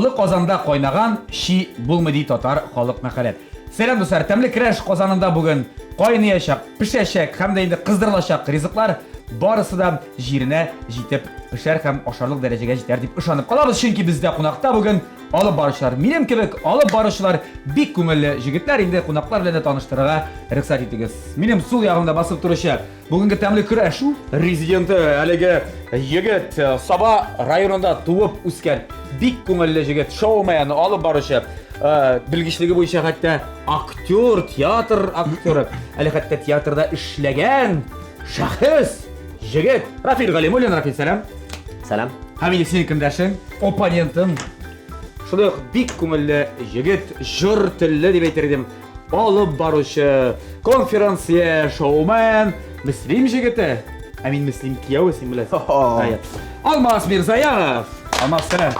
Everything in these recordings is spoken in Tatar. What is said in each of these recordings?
Олы казанда кайнаган щи булмый ди татар халык мәкале. Сәлам дуслар, тәмле көрәш казанында бүген кайнаячак, пешәчәк һәм дә инде кыздырылачак ризыклар барысы да җиренә җитеп пешәр һәм ашарлык дәрәҗәгә җитәр дип ышанып калабыз, чөнки бездә кунакта бүген алып баручылар, минем кебек алып баручылар, бик күңелле җегетләр, инде кунаклар белән дә таныштырырга рөхсәт итегез. Минем сул ягымда басып торучы Бүгенге тәмле көрәш резиденты әлеге егет э, Саба районында туып үскән бик күңелле җегет, шоумен, алып баручы, э, белгечлеге буенча хәтта актер, театр актеры, әле хәтта театрда эшләгән шәхес, җегет Рафил Галимуллин. Рафил, сәлам. Сәлам. Һәм инде синең көндәшең, оппонентың, шулай ук бик күңелле җегет, җор телле дип әйтер идем. Алып баручы, конферансье, шоумен, Мөслим җегете. Ә мин Мөслим кияүе, син беләсең. Әйе. Алмаз Мирзаянов. Алмаз, сәлам.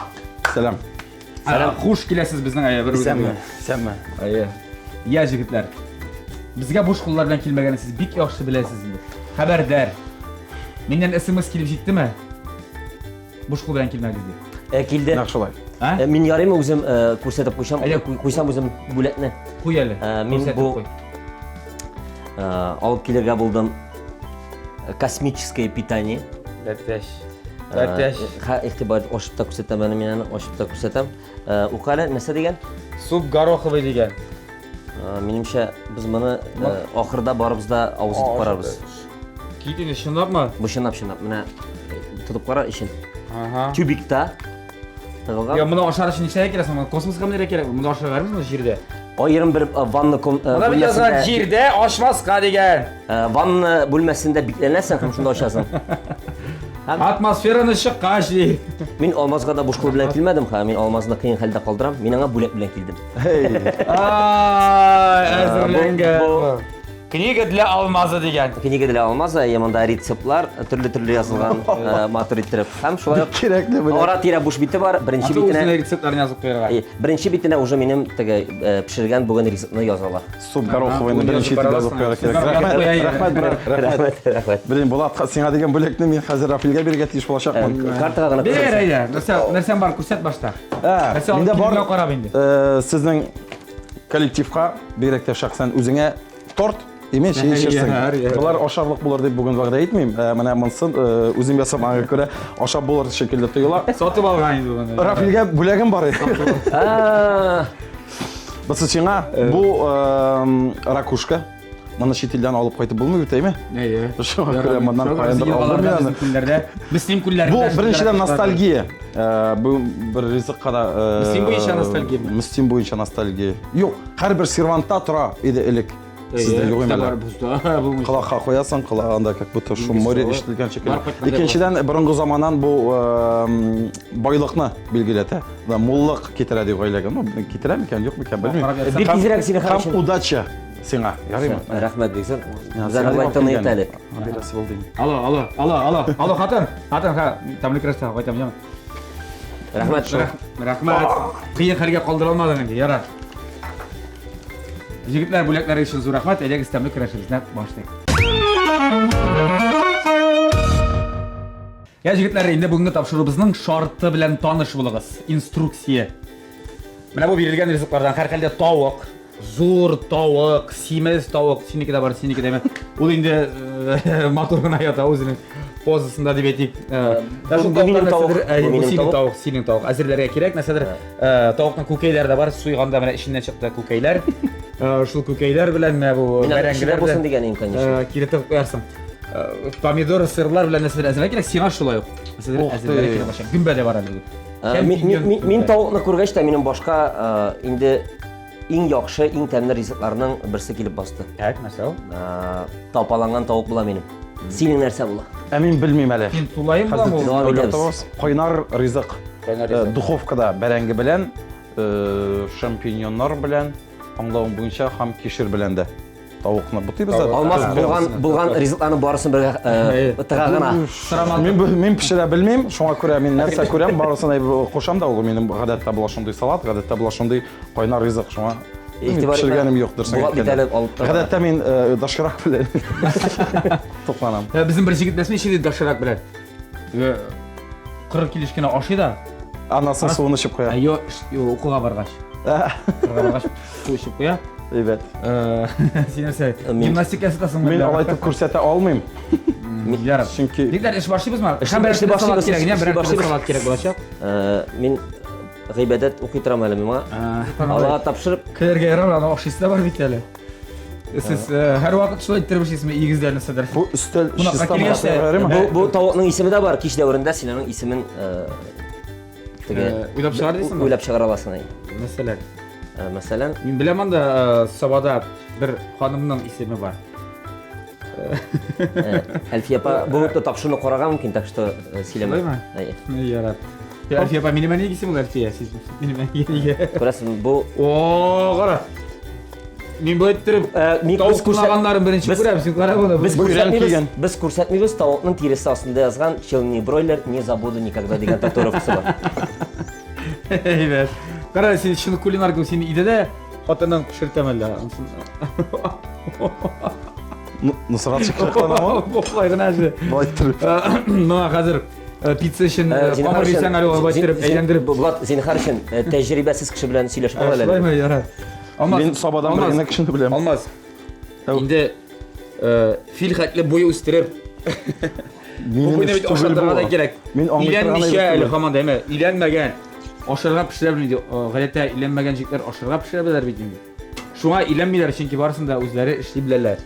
Сәлам. Сәлам. Хуш киләсез безнең әйе бер Исәнме? Исәнме? Әйе. Я, җегетләр. Безгә буш куллар белән килмәгәнне сез бик яхшы беләсез инде. Хәбәрдар. Миннән смс килеп җиттеме? Буш кул белән килмәгез дип. Э, килде. Нәкъ шулай. А? Э, мин ярыймы үзем э, күрсәтеп куйсам, Әле- куйсам үзем бүләкне. Куй әле. Э, мин Күрсәтеп бу- куй. Э, алып килергә булдым. Космическое питание. Тәтәш. Э, Тәтәш. Ха, игътибар ит, ачып та күрсәтәм әле мин аны, ачып та күрсәтәм. Э, Укы әле, нәрсә дигән? Суп гороховый дигән. Э, Минемчә, без моны э, ахырда барыбыз да авыз итеп карарбыз. Кит инде чынлапмы? Бу чынлап, чынлап. Менә тотып кара эчен. Ага. Тюбикта тыгылган. Я, моны ашар өчен нишләргә кирәк соң? Моны космоска менәргә кирәк. Моны ашарга бармы җирдә? Аерым бер э, ванна ком э, Монда бит язган бүлмәсендә җирдә ашмаска дигән. э, ванна бүлмәсендә бикләнәсең һәм шунда ачасың. Һәм Атмосфераны чыккач ди. мин Алмазга да буш кул белән килмәдем, ха, мин Алмазны кыен хәлдә калдырам. Мин аңа бүләк белән килдем. Ай, Бу- әзерләнгән. бу- Книга для алмаза дигән. Книга для алмаза, я монда рецептлар төрле-төрле язылган, э, матур иттереп. Һәм шулай ук Кирәкле бүләк. ара-тирә буш бите бар. Беренче Аты үзенә битенә рецептларын язып куярга. Э, беренче битенә уже минем теге э, пешергән бүген рецептны язалар. Суп гороховыйны беренче итеп язып куярга кирәк. Рәхмәт, рәхмәт, брат, рәхмәт. Рәхмәт, рәхмәт. Блин, Булат, сиңа дигән бүләкне мин хәзер Рафилгә бирергә тиеш булачакмын. Э, Картага гына Бер күрсәтсәң. әйдә, нәрсә, нәрсәң бар, күрсәт башта. Ә, Нәрсә алып миндә бар. килгәнгә карап инде. Э, Сезнең коллективка, бигрәк тә шәхсән үзеңә торт имеш чәй эчерсең. Болар ашарлык булыр дип бүген вәгъдә итмим. Ә, менә монысын э, үзем ясамаганга күрә ашап булыр шикелле тоела. Сатып алган инде моны. Рафилгә бүләгем бар. А, Бусы сиңа бу эм, ракушка. Моны чит илдән алып кайтып булмый бит, әйме? Әйе. Шуңа күрә моннан каяндыр алдым мин аны. Күлләрдә, Мөслим күлләрендә. Бу беренчедән ностальгия. Э, Бу бер ризыкка да э, Мөслим буенча ностальгия. Мөслим буенча ностальгия. Юк, һәрбер сервантта тора иде элек. Сездә юк име әле? Бездә Колакка куясың, колагында как будто шум море ишетелгән шикелле. Бар кайтканда Икенчедән, борынгы заманнан бу эм, байлыкны билгеләтә. Да, муллык китерә дип гаиләгә. Ну, китерә микән, юк микән, белмим. Карап ятсаң. Бир тизрәк сине Һәм хәзер. удача сиңа. Ярыймы? Рәхмәт бик зур. Сиңа Без аны дип болай алып тыныйт килгән. әле. Бирәсе булды инде. Алло, алло, алло, алло, алло, хатын, хатын, ха, тәмле көрәштә кайтам, яме. Рәхмәт. Рәхмәт. Кыен хәлгә калдыра алмадың инде, ярар. Егетләр, бүләкләре өчен зур рәхмәт. Әйдәгез тәмле көрәшебезне башлыйк. Я, егетләр, инде бүгенге тапшыруыбызның шарты белән таныш булыгыз. Инструкция. Менә бу бирелгән ризыклардан һәрхәлдә тавык, зур тавык, симез тавык, синеке дә бар, синеке дә. Ул инде э, матур гына ята үзенең позасында дип әйтик. Э, Бу шул минем тавыктан тавык, нәрсәдер, әй, бу бу минем синең тавык. тавык, синең тавык. Әзерләргә кирәк, нәрсәдер э, тавыкның күкәйләре дә бар, суйганда менә эченнән чыкты күкәйләр. Э, Шул күкәйләр белән менә бу Мин аны эчендә бәрәңгеләр булсын белән дигән идем, конечно. э, кире тыгып куярсың. Э, Помидор, сырлар белән нәрсәдер әзерләргә кирәк, сиңа шулай ук. Нәрсәдер Ух ты. әзерләргә кирәк булачак. Гөмбә дә бар әле бүген. Э, Мин тавыкны күргәч тә минем башка э, инде иң яхшы, иң тәмле ризыкларның берсе килеп басты. Так, нәрсә ул? Э, Тапаланган тавык була минем. Синең нәрсә була? Ә мин белмим әле. Син тулаем Хәзер буламы ул? Дәвам уйлап итәбез. табабыз. Кайнар ризык. Кайнар Э, ризык. Духовкада бәрәңге белән, э, шампиньоннар белән, аңлавым буенча һәм кишер белән дә. Тавыкны бутыйбыз да. Алмаз булган булган ризыкларның барысын бергә э, тыга гына. Мин мин пешерә белмим, шуңа күрә мин нәрсә күрәм, барысын әйб- кушам да ул минем гадәттә була шундый салат, гадәттә була шундый кайнар ризык, шуңа мин Игътибар итмә. пешергәнем юк, дөресен Булат бит әйткәндә. әле алып тора. Гадәттә мин э, доширак белән тукланам. Э, Безнең бер җегет беләсеңме, ничек доширак белән? Э, Кырык килеш кенә ашый да. Аннан соң суын эчеп куя. Йо, укуга баргач. Укуга баргач су эчеп куя. Әйбәт. Син нәрсә, гимнастика ясатасыңмы? Мин алай итеп күрсәтә алмыйм. Ярар. Чөнки Егетләр, эш башлыйбызмы? Эшли Һәм башлыйбыз, салат кирәк, эшли берәр башлыйбыз. салат кирәк булачак. Мин гыйбадәт укый торам әле миңа. Аллага тапшырып. Көләргә ярамый, аның ашыйсы да бар бит әле. Сез һәрвакыт шулай иттереп эшлисезме, өегездә нәрсәдер? Бу өстәл Кунакка чиста килгәч тә, булса Бу бу тавыкның исеме дә бар. Кич дәверендә син аның исемен теге Уйлап чыгар дисеңме? Уйлап чыгара аласың. Мәсәлән. Мәсәлән, Мин беләм анда Сабада бер ханымның исеме бар. Әлфия апа бу тапшыруны карарга мөмкин, так что сөйләмә. Шулаймы? Әйе. Ярар. Әлфия апа, минем әнием исеме ул Әлфия, сез минем әнигә. Күрәсең, бу О, кара. Мин болай иттереп тавык тунлаганнарын беренче күрәм, син кара моны. Без Бу өйрәнеп күрсәтмибез, килгән. без күрсәтмибез, тавыкның тиресе астында язган челни бройлер не забуду никогда дигән татуировкасы бар. Әйбәт. Кара, син чын кулинар кебек, син өйдә дә хатының пешертәме әллә? Нусрат чыкканамы? Болай гына әле. Болай иттереп. Моңа хәзер пицца өчен Зинһар камыр өчен- бирсәң әле болай иттереп әйләндереп. Булат, зинһар өчен тәҗрибәсез кеше белән сөйләшеп ал әле. Шулаймы, ярар. Алмаз, Мин Сабадан бер Алмаз, генә кешене беләм. Алмаз. Әү. Инде фил хәтле буй үстереп, Минем бу эш бит түгел ашатырга бу. да кирәк. Мин аңлый торган Өйләнмичә әйбер әле түгел. һаман да, әмма өйләнмәгән. Ашарга пешерә белми ди. Гадәттә өйләнмәгән җегетләр ашарга пешерә беләләр бит инде. Шуңа өйләнмиләр, чөнки барысын да үзләре эшли беләләр.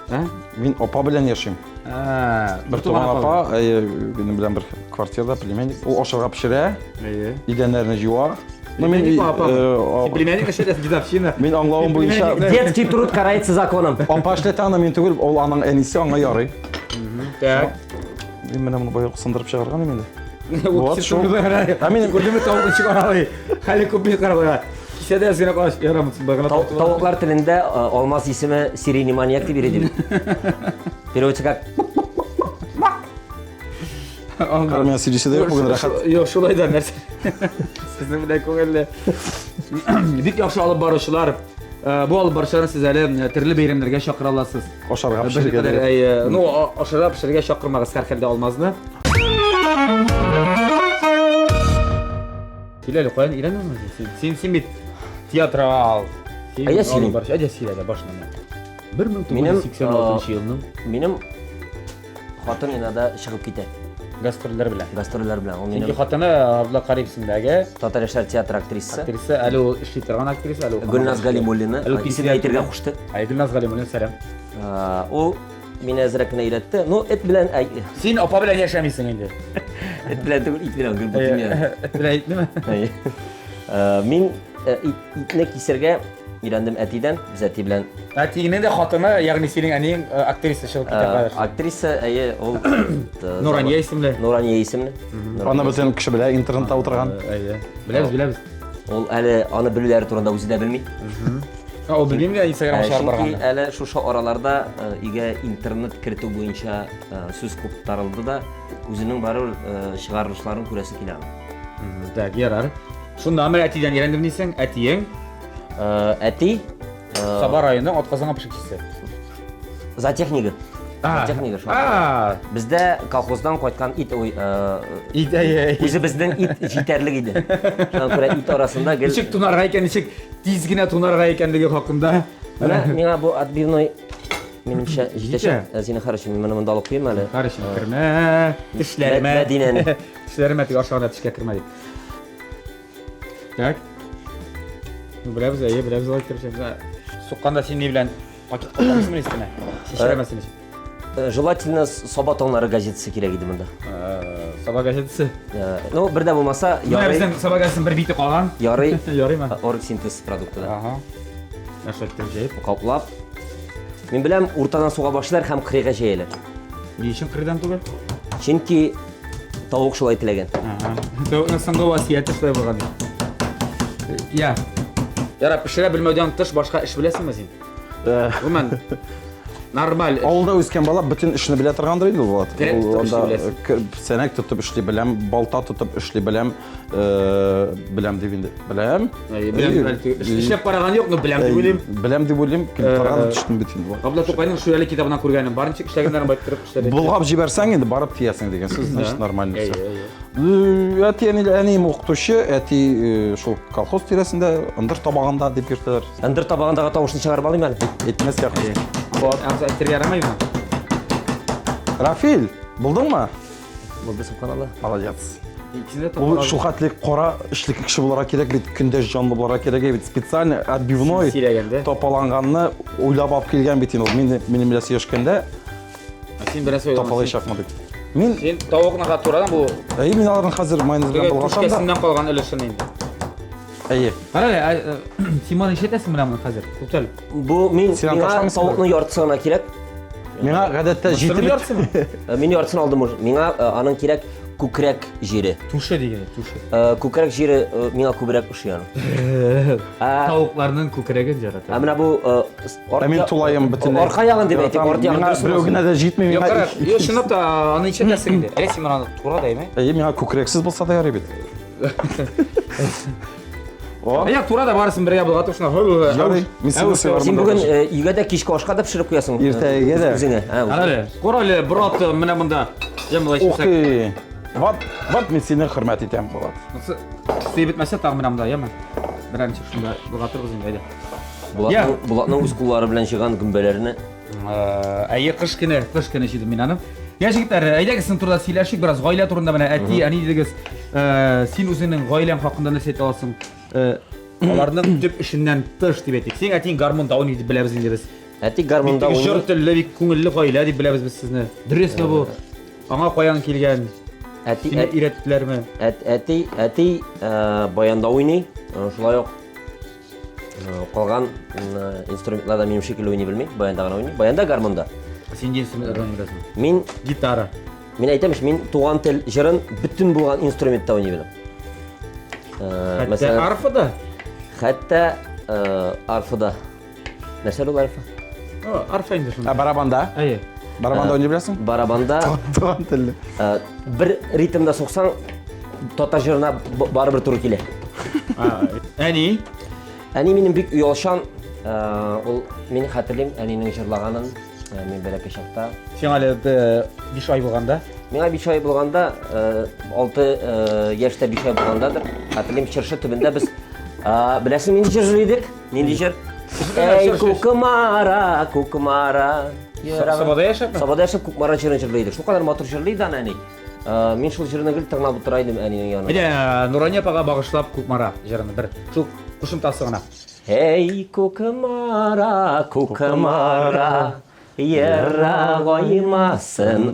Ә? Мин апа белән яшим. Ә, Бер туган апа, әйе, минем белән бер квартирада племянник. Ул ашарга пешерә, Әйе. идәннәрне җуа. Ну, мин Племянник апа. э, Син племянник эшләтәсең, дедовщина. Мин аңлавым буенча Детский труд карается законом. апа эшләтә аны мин түгел, ул аның әнисе аңа ярый. Так. Мин менә моны бая сындырып чыгарган идем инде. Вот Вот шул. Ә мин күрдеме тавыкны чыгара. Хәле күп бит карап. Кисәдә әз генә калыш ярамы багана. Тавыклар телендә Алмаз исеме серийный маньяк дип йөри дип. Переводится как Кара миңа сөйлисе дә юк бүген рәхәт. Юк, шулай да нәрсә. Сезнең белән күңелле. Бик яхшы алып баручылар. Бу алып баручыларны сез әле төрле бәйрәмнәргә чакыра аласыз. Ашарга Бер пешерергә кадәр, дә. әйе, ну, ашарга пешерергә чакырмагыз һәрхәлдә Алмазны. Сөйлә әле, каян өйрәндең син? Син, син бит театрал. Син Әйдә сөйлим. алып баручы. Әйдә сөйлә әле башыннан. Минем, 1986 елның Минем хатын иногда чыгып китә гастрольләр белән. гастрольләр белән. Ул Чөнки минем хатыны Абдулла Кариев исемендәге Татар яшьләр театры актрисасы. актриса, әле ул эшли торган актриса, әле ул Гөлназ Галимуллина Әле ул исемен әйтергә кушты. Әй, Гөлназ Галимуллина, сәлам. Ул мине әзрәк кенә өйрәтте. Ну, эт белән, әй, Син апа белән яшәмисең инде. эт белән түгел, ит белән гел бутыйм я. Эт белән итнеме? Әй. Мин итне кисергә өйрәндем әтидән. Без әти белән Әтиеңнең дә хатыны, ягъни синең әниең актриса чыгып китә хәзер. Актриса, әйе, ул Нурания исемле. Нурания исемле. Аны бөтен кеше белә, интернетта утырган. Әйе. Беләбез, беләбез. Ул әле аны белүләре турында үзе дә белми. Ә, ул белмим дә Инстаграм чыгарып Чөнки барган. әле шушы араларда өйгә интернет кертү буенча сүз куптарылды да, үзенең барыбер чыгарылышларын күрәсе килә аның. Так, ярар. Шунда менә әтидән өйрәндем дисең, әтиең Әти Саба районының атказанган пешекчесе. Зоотехнигы. Зоотехнигы шул. Бездә колхоздан кайткан ит, ой, Ит, әйе, әйе. Үзебезнең ит җитәрлек иде. Шуңа күрә ит арасында гел Ничек тунарга икән, ничек тиз генә тунарга икәнлеге хакында. Менә миңа бу отбивной минемчә Җитә. җитәчәк. Зинһар өчен мин моны монда алып куйыйм әле. Зинһар өчен кермә, тешләремә. Мәдинәне. Тешләремә тик ашаганда тешкә кермә дип. Так. Ну, беләбез, әйе, беләбез алай итеп. Сукканда син ни белән пакет каплыйсыңмы өстенә? Шешерәмәсен өчен. Желательно Саба таңнары газетасы кирәк иде монда. Саба газетасы. Ну, бер дә булмаса, Менә ярый. безнең Саба газетасының бер бите калган. Ярый. Ярыймы? Оргсинтез продукты да. Ага. Нәрсә итеп җәеп? Каплап. Мин беләм, уртадан суга башлыйлар һәм кырыйга җәяләр. Ни өчен кырыйдан түгел? Чөнки тавык шулай теләгән. Ага. Тавыкның соңгы васыяте шулай булган. Я. Яра, пешерә белмәүдән тыш башка эш беләсеңме син? Гомумән, нормаль эш. Авылда үскән бала бөтен эшне белә торгандыр инде ул, Булат. Терәк Ул тотып эшли анда беләсең. сәнәк тотып эшли беләм, балта тотып эшли беләм, беләм дип инде. Беләм. Әйе, беләм, беләм дип. Эшләп караган юк, но беләм дип уйлыйм. Беләм дип уйлыйм, килеп торган төштем бит инде. Габдулла Тукайның Шүрәле китабыннан күргәнем бар, ничек эшләгәннәрен байтырып эшләде. Болгап җибәрсәң инде барып тиясең дигән сүз, значит, нормально Әйе, всё. әйе. Әти әни әнием укытучы, әти шул колхоз тирәсендә, ындыр табагында дип йөртәләр. Ындыр табагындагы тавышны чыгарып алыйм әле. Әйтмәскә кушты. Вот. Ансы әйтергә ярамыймы? Рафил, булдыңмы? Булды, субханалла. Молодец. Ул шул хәтле кара эшлекле кеше булырга кирәк бит, көндәш җанлы булырга кирәк бит. Специально отбивной тапаланганны уйлап алып килгән бит инде ул. Мин минем белән сөйләшкәндә Ә син бераз уйламасың. Тапалаячакмы дип. Мин Син тавыкны турадан бу. Әйе, мин аларны хәзер майонез белән болгатам да. Түшкәсеннән калган өлешен инде. Әйе. Кара әле, син моны нишләтәсең менә моны хәзер? Туктал. Бу мин миңа тавыкның яртысы гына кирәк. Миңа гадәттә җитеп яртысымы? Мин яртысын алдым уже. Миңа аның кирәк күкрәк җире. Тушы дигән, тушы. Күкрәк җире миңа күбрәк ошый аның. Тавыкларның күкрәген ярата. Ә менә бу Ә мин тулаем бөтенләй. Арка ягын дип әйтик, арт ягын. Миңа берәү генә дә җитми, миңа. Юк, чынлап та аны ишетәсең инде. Әле син моны тура да, әйме? Әйе, миңа күкрәксез булса да ярый бит. О. Әйе, тура да барысын бергә болгатып шуна. Ярый, мин сине сыйлармын. Син бүген өйгә дә кичке ашка да пешереп куясың. Иртәгә дә. Үзеңә. Кара әле, кара әле, брат, менә монда. Җәм болай Ух ты. Вот, вот мин сине хөрмәт итәм, Булат. Сыеп бетмәсә тагын менә монда, яме. Берәр ничек шунда болгатырбыз инде, әйдә. Булатның, Булатның үз куллары белән җыйган гөмбәләрне. Әйе, кыш көне, кыш көне җыйдым мин аны. Я, җегетләр, әйдәгез сезнең турында сөйләшик бераз, гаилә турында менә әти, әни дидегез. Син үзеңнең гаиләң хакында нәрсә әйтә аласың? Аларның төп эшеннән тыш дип әйтик. Синең әтиң гармунда уйный дип беләбез инде без. Әти гармунда уйный. Җор телле, бик күңелле гаилә дип беләбез без сезне. Дөресме бу? Аңа каян килгән? Әти Сине өйрәттеләрме? Әти, әти баянда уйный. Шулай ук Калган инструментларда минем шикелле уйный белмим, баянда гына уйный. Баянда, гармунда. Син нинди инструментларда уйный беләсең? Мин гитара. Мин әйтәм, мин туган тел җырын бөтен булган инструментта уйный беләм. Хәтта арфада? Хәтта арфада. Нәрсә ул арфа? Арфа инде шунда. Ә барабанда? Әйе. Барабанда уйный беләсең? Барабанда. Туган телле. Бер ритмда суксаң, татар җырына барыбер туры килә. Әни? Әни минем бик оялчан. Ул мин хәтерлим әнинең җырлаганын. Мин бәләкәй чакта. Сиңа әле 5 ай булганда? Миңа 5 ай булганда, 6 яшьтә 5 ай булгандадыр. Хәтерлим, чыршы төбендә без беләсең нинди җыр җырлый идек? Нинди җыр? Әй, Кукмара, Кукмара. Сабада яшәпме? Сабада яшәп Кукмара җырын җырлый иде. Шулкадәр матур җырлый иде аны әни. Мин шул җырны гел тыңлап утыра идем әнинең янында. Әйдә, Нурания апага багышлап Кукмара җырын бер шул кушымтасы гына. Әй, Кукмара, Кукмара, Ерагаймасын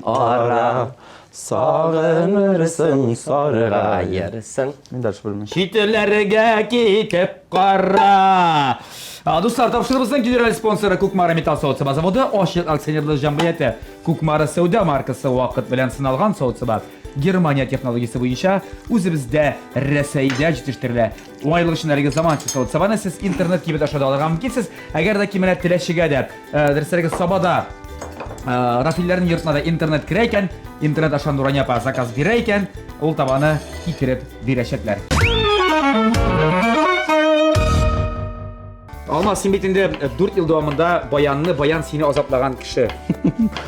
ара, Сагынырсың, саргаерсың. Мин дальше белмим. Читләргә китеп кара. Дуслар, тапшыруыбызның генераль спонсоры Кукмара металл савыт-саба заводы, Ачык акционерлы җәмгыяте, Кукмара сәүдә маркасы вакыт белән сыналган савыт-саба. Германия технологиясе буенча үзебездә Рәсәйдә җитештерелә. Уңайлык өчен әлеге заманча савыт-сабаны сез интернет кибет аша да алырга мөмкинсез. Әгәр дә ки менә Теләчегә дә, дөресрәге Сабада Рафилләрнең йортына да интернет керә икән, интернет аша Нурания апа заказ бирә икән, ул табаны китереп бирәчәкләр. Алмаз, син бит инде 4 ел дәвамында баянны, баян сине азаплаган кеше.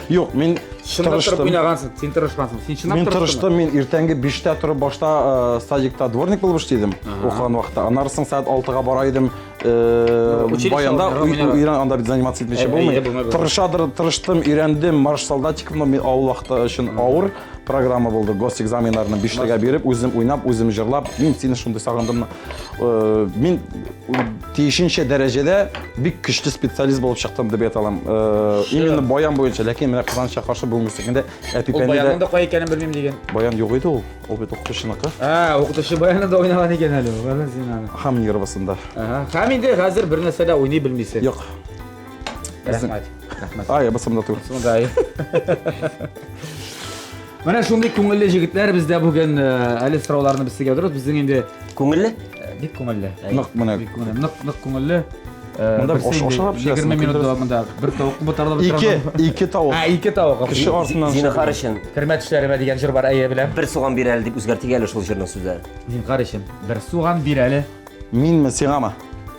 Юк, мин Чынлап торып уйнагансың, син тырышкансың. Син чынлап Мин тырыштым, мин иртәнге 5-тә торып башта садикта дворник булып эшли идем, укыган вакытта. Аннары соң сәгать 6-га бара идем. Баянда өйрән, анда бит заниматься итмичә булмый. Тырышадыр, тырыштым, өйрәндем. Марш солдатиковны мин авыл вакыты өчен авыр программа булды. Госэкзаменнарны 5-легә биреп, үзем уйнап, үзем җырлап, мин сине шундый сагындым. Мин тиешенчә дәрәҗәдә бик көчле специалист булып чыктым дип әйтә алам. Именно баян буенча, ләкин менә кызганычка каршы бүгенге көндә әти Ул баянның да кая икәнен белмим дигән. Баян юк иде ул. Ул бит укытучыныкы. Ә, укытучы баянында да уйнаган икән әле. Ладно, син аны. Һәм нервысында. Ага. Һәм инде хәзер бер нәрсә дә уйный белмисең. Юк. Рәхмәт. Рәхмәт. Ай, басымда түгел. Басымда. Менә шундый күңелле җегетләр бездә бүген әле сорауларны без сезгә торабыз. Безнең инде күңелле? Бик күңелле. Нык менә. Бик күңелле. Нык нык күңелле. Монда ашап 20 минут дәвамында бер тавык ботарлап Ике, ике тавык. А, ике тавык. Кеше артыннан. Зинһар өчен. Кермә төшләремә дигән җыр бар, әйе беләм. Бер суган бир әле дип үзгәртик әле шул җырның сүзләрен. Зинһар өчен. Бер суган бир әле. Минме сиңамы?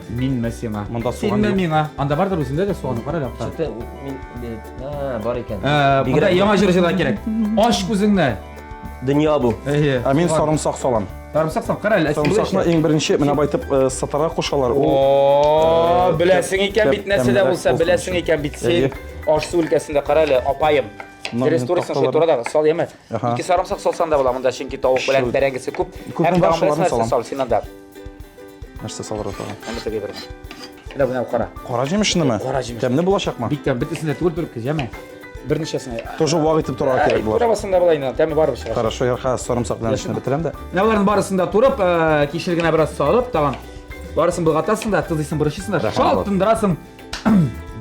Минме сиңа? Монда суган Синме миңа? Анда бардыр үзендә дә суганы, кара әле акта. Чүтә мин а, бар икән. Монда яңа җыр җырлар кирәк. Ач күзеңне. дөнья бу. Әйе. Ә мин сарымсак салам. Сарымсак сал, кара әле. Сарымсакны иң беренче менә байтып э, сатарга кушалар. Ул О, э, беләсең икән бит нәрсә дә тәмлерәк булса, булсын беләсең өчен. икән бит син Әйе. аш-су өлкәсендә кара әле, апаем. Мына Дөрес минем турысын шул такталар. турыдагы сал яме. Аха. Ике сарымсак салсаң да була монда, чөнки тавык белән Шул. бәрәңгесе күп. Күп Һәм монда тагын шуларны берәрсе нәрсә салам. сал син анда. Нәрсә салырга тагын? Аны теге бер. Менә менә кара. Кара җимешнеме? Кара җимеш. Тәмле булачакмы? Бик тәм, бөтенесен дә түгел только, яме. Берничәсен. Тоже вак итеп торырга кирәк булыр. Турабасын да була инде, тәме барыбер чыга. Хорошо, ярха сарымсак белән эшне бетерәм дә. Менә боларның барысын да турып, э, кишер генә бераз салып, тагын барысын болгатасың да, тызлыйсың, борычыйсың да, шалт тындырасың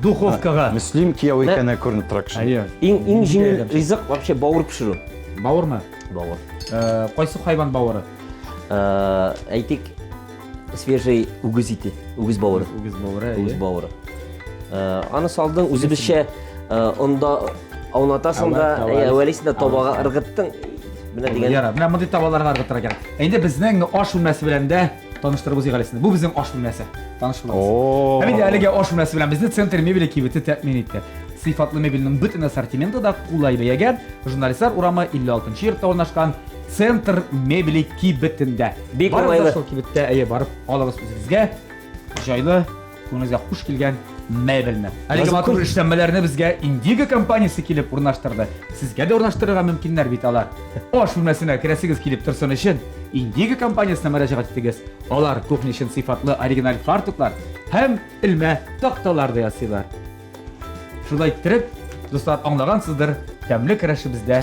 духовкага. Мөслим кияү икәне күренеп тора кеше. Әйе. Иң иң җиңел ризык вообще бавыр пешерү. Бавырмы? Бавыр. Э, кайсы хайван бавыры? Э, әйтик, свежий үгез ите, үгез бавыры. Үгез бавыры. Үгез бавыры. Э, аны салдың, үзебезчә э, онда аунатасың да, әвәлисең дә табага ыргыттың. Менә дигән. Яра, менә мондый табаларга ыргытырга кирәк. Ә инде безнең аш бүлмәсе белән дә таныштырып узыйк әле сезне. Бу безнең аш бүлмәсе. Таныш булыгыз. Һәм инде әлеге аш бүлмәсе белән безне Центр мебели кибете тәэмин итте. Сыйфатлы мебельнең бөтен ассортименты да кулай бәягә. Журналистлар урамы 56 йортта урнашкан Центр мебели кибетендә. Бик Барыгыз да уңайлы. шул кибеттә әйе барып алыгыз үзегезгә җайлы, күңелегезгә хуш килгән мебельне. Әлеге матур эшләнмәләрне безгә Indigo компаниясе килеп урнаштырды. Сезгә дә урнаштырырга мөмкиннәр бит алар. Аш бүлмәсенә керәсегез килеп торсын өчен Indigo компаниясенә мөрәҗәгать итегез. Алар кухня өчен сыйфатлы оригиналь фартуклар һәм элмә такталар да ясыйлар. Шулай иттереп, дуслар, аңлагансыздыр, тәмле көрәшебездә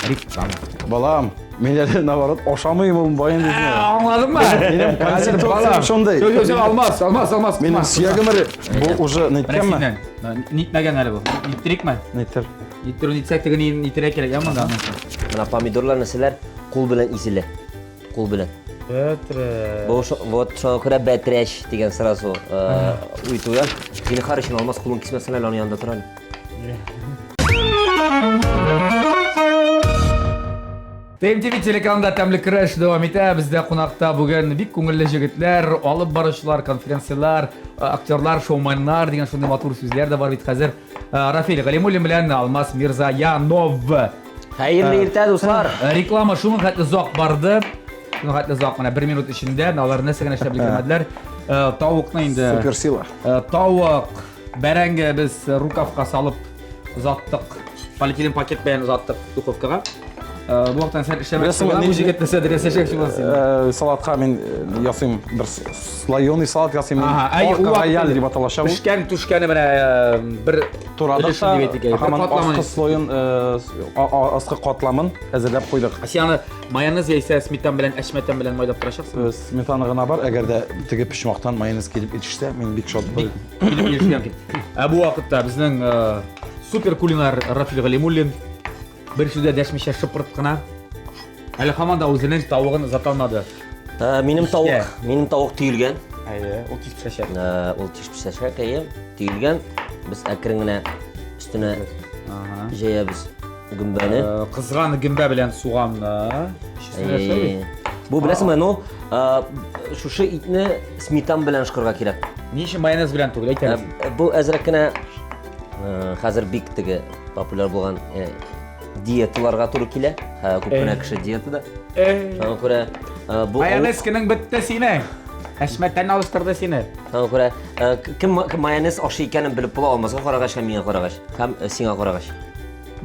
реклама. Балам, мин әле наоборот ашамыйм ул баен дисең. Аңладыңмы? Минем конституциям шундый. Юк, юк, алмас, алмас, алмас. Минем сөягем эре. Бу уже Менә ниткәнме? синнән. Нитмәгән әле бу. Ниттерикме? Ниттер. Ниттерү нитсәк теге ни нитерә кирәк, я монда. Менә помидорлар нәрсәләр кул белән изелә. Кул белән. Бәтрә. Бу вот шуңа күрә бәтрәч дигән сразу э, уй туя. Зинһар өчен алмас кулын кисмәсен әле аның янында тор әле. ТМТВ телеканалында тәмле көрәш дәвам итә. Бездә кунакта бүген бик күңелле җегетләр, алып баручылар, конференцияләр, э, актерлар, шоуменнар дигән шундый матур сүзләр дә бар бит хәзер. Э, Рафил Галимуллин белән Алмаз Мирзаянов. Хәерле иртә, дуслар. Э, Реклама шуның хәтле озак барды. Шуның хәтле озак, менә бер минут эчендә алар нәрсә генә эшләп өлгермәделәр. Э, Тавыкны инде Суперсила. Э, Тавык, бәрәңге без рукавка салып озаттык. Полиэтилен пакет белән озаттык духовкага. Э, Бу вакыттан сәл эшләмәкче Беләсеңме, булам, бу ни- җегет нәрсәдер ясәчәк шуннан син. Э, Салатка мин э, ясыйм бер слоеный салат ясыйм. мин. Ага, әй, Ак ул рояль вакытта дип аталачак ул. Пешкән, түшкәне менә э, бер Турадык өлешен та, дип әйтик, бер һаман катламын. аскы слоен, э, аскы катламын әзерләп куйдык. Ә Син аны майонез яисә сметан белән, әчмәтән белән майлап торачаксың. Э, Сметана гына бар, әгәр дә теге почмактан майонез килеп җитешсә, мин бик шат булыр. Килеп ирешкән кебек. Ә бу вакытта безнең э, супер кулинар Рафил Галимуллин бер сүз дә дәшмичә шыпырт кына әле һаман да үзенең тавыгын озата алмады. Э, Минем тавык, Пешкә. минем тавык төелгән. Әйе, ул тиз пешәчәк. Э, Ул тиз пешәчәк, әйе, төелгән. Без әкрен генә өстенә Ага. җәябез гөмбәне. Э, Кызган гөмбә белән суганны. Өчесен дә эшләбез. Э, Бу беләсеңме, ну, э, шушы итне сметан белән ышкырга кирәк. Ни өчен майонез белән түгел, әйт әле. Э, Бу әзрәк кенә э, хәзер бик теге популяр булган э, диеталарга туры килә. Һә, Күп кенә кеше диетада. Шуңа күрә э, бу Майонез кенең бетте синең. Әшмәтән алыштырды сине. Шуңа күрә э, кем кем майонез ашый икәнен белеп була Алмазга карагач һәм миңа карагач һәм э, сиңа карагач.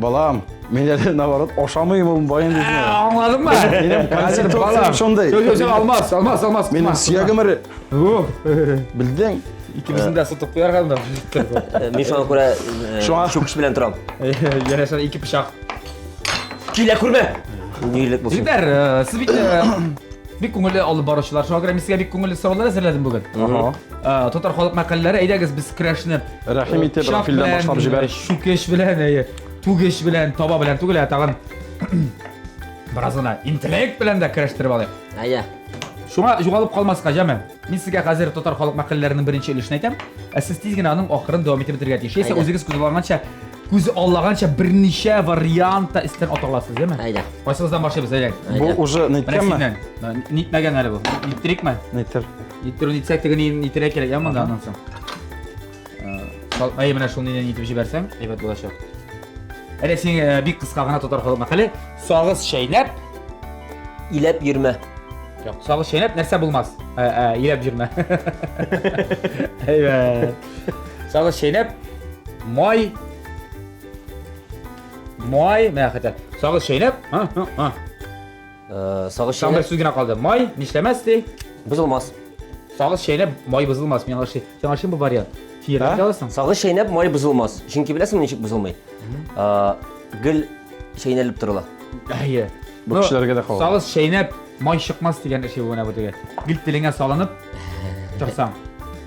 Балам, мин әле наоборот ашамыйм ул баен дисең. Аңладыңмы? Минем конституциям шундый. Юк, юк, Алмаз, Алмаз, Алмаз. Минем сөягем эре. Белдең? Икебезне дә сытып куярга да. Э, Мин шуңа күрә э, Шуңа- чүкеч белән торам. Янәшә ике пычак. Килә күрмә. Нилек булсын. Егетләр, э, сез бит э, бик күңелле алып баручылар. Шуңа күрә мин сезгә бик күңелле сораулар әзерләдем бүген. Ага. Э, Татар халык мәкальләре, әйдәгез без көрәшне Рәхим итеп, пычак Рафилдән белән, башлап җибәр. Чүкеч белән, әйе, түгеч белән, таба белән түгел, ә тагын бераз гына интеллект белән дә көрәштереп алыйк. Әйдә. Шуңа югалып калмаска, җәме. Мин сезгә хәзер татар халык мәкальләренең беренче өлешен әйтәм, ә сез тиз генә аның ахырын дәвам итеп бетерергә тиеш. Яисә Әйдә. үзегез күз алганча, күз аллаганча берничә вариантта истән ата аласыз, яме? Әйдә. Кайсыгыздан башлыйбыз, әйдә. Бу уже Менә ниткәнме? синнән. Нитмәгән әле бу. Ниттерикме? Ниттер. Ниттерү нитсәк теге ни нитерә кирәк, я монда аннан соң. Э, Әй, менә шул нидән нитеп җибәрсәң, әйбәт булачак. Әле син э, бик кыска гына татар халык мәкале, сагыз чәйнәп, иләп йөрмә. Юк, сагыз чәйнәп нәрсә булмас. Ә, ә, иләп йөрмә. Әйбәт. Сагыз чәйнәп май май, менә хәтта. Сагыз чәйнәп, ха, ха, ха. Э, сагыз Тагын бер чәйнәп сүз генә калды. Май нишләмәс ди? бозылмас. Сагыз чәйнәп май бозылмас. Миңа ошый. Сиңа ошыймы бу вариант? Син А? аласың? Сагыз чәйнәп май бозылмас. Чөнки беләсеңме ничек бозылмый? Э, гел чәйнәлеп торыла. Әйе. Бу Ну, кешеләргә дә кагыла. Сагыз чәйнәп май чыкмас дигән эше бу менә бу теге. Гел телеңә салынып торсаң,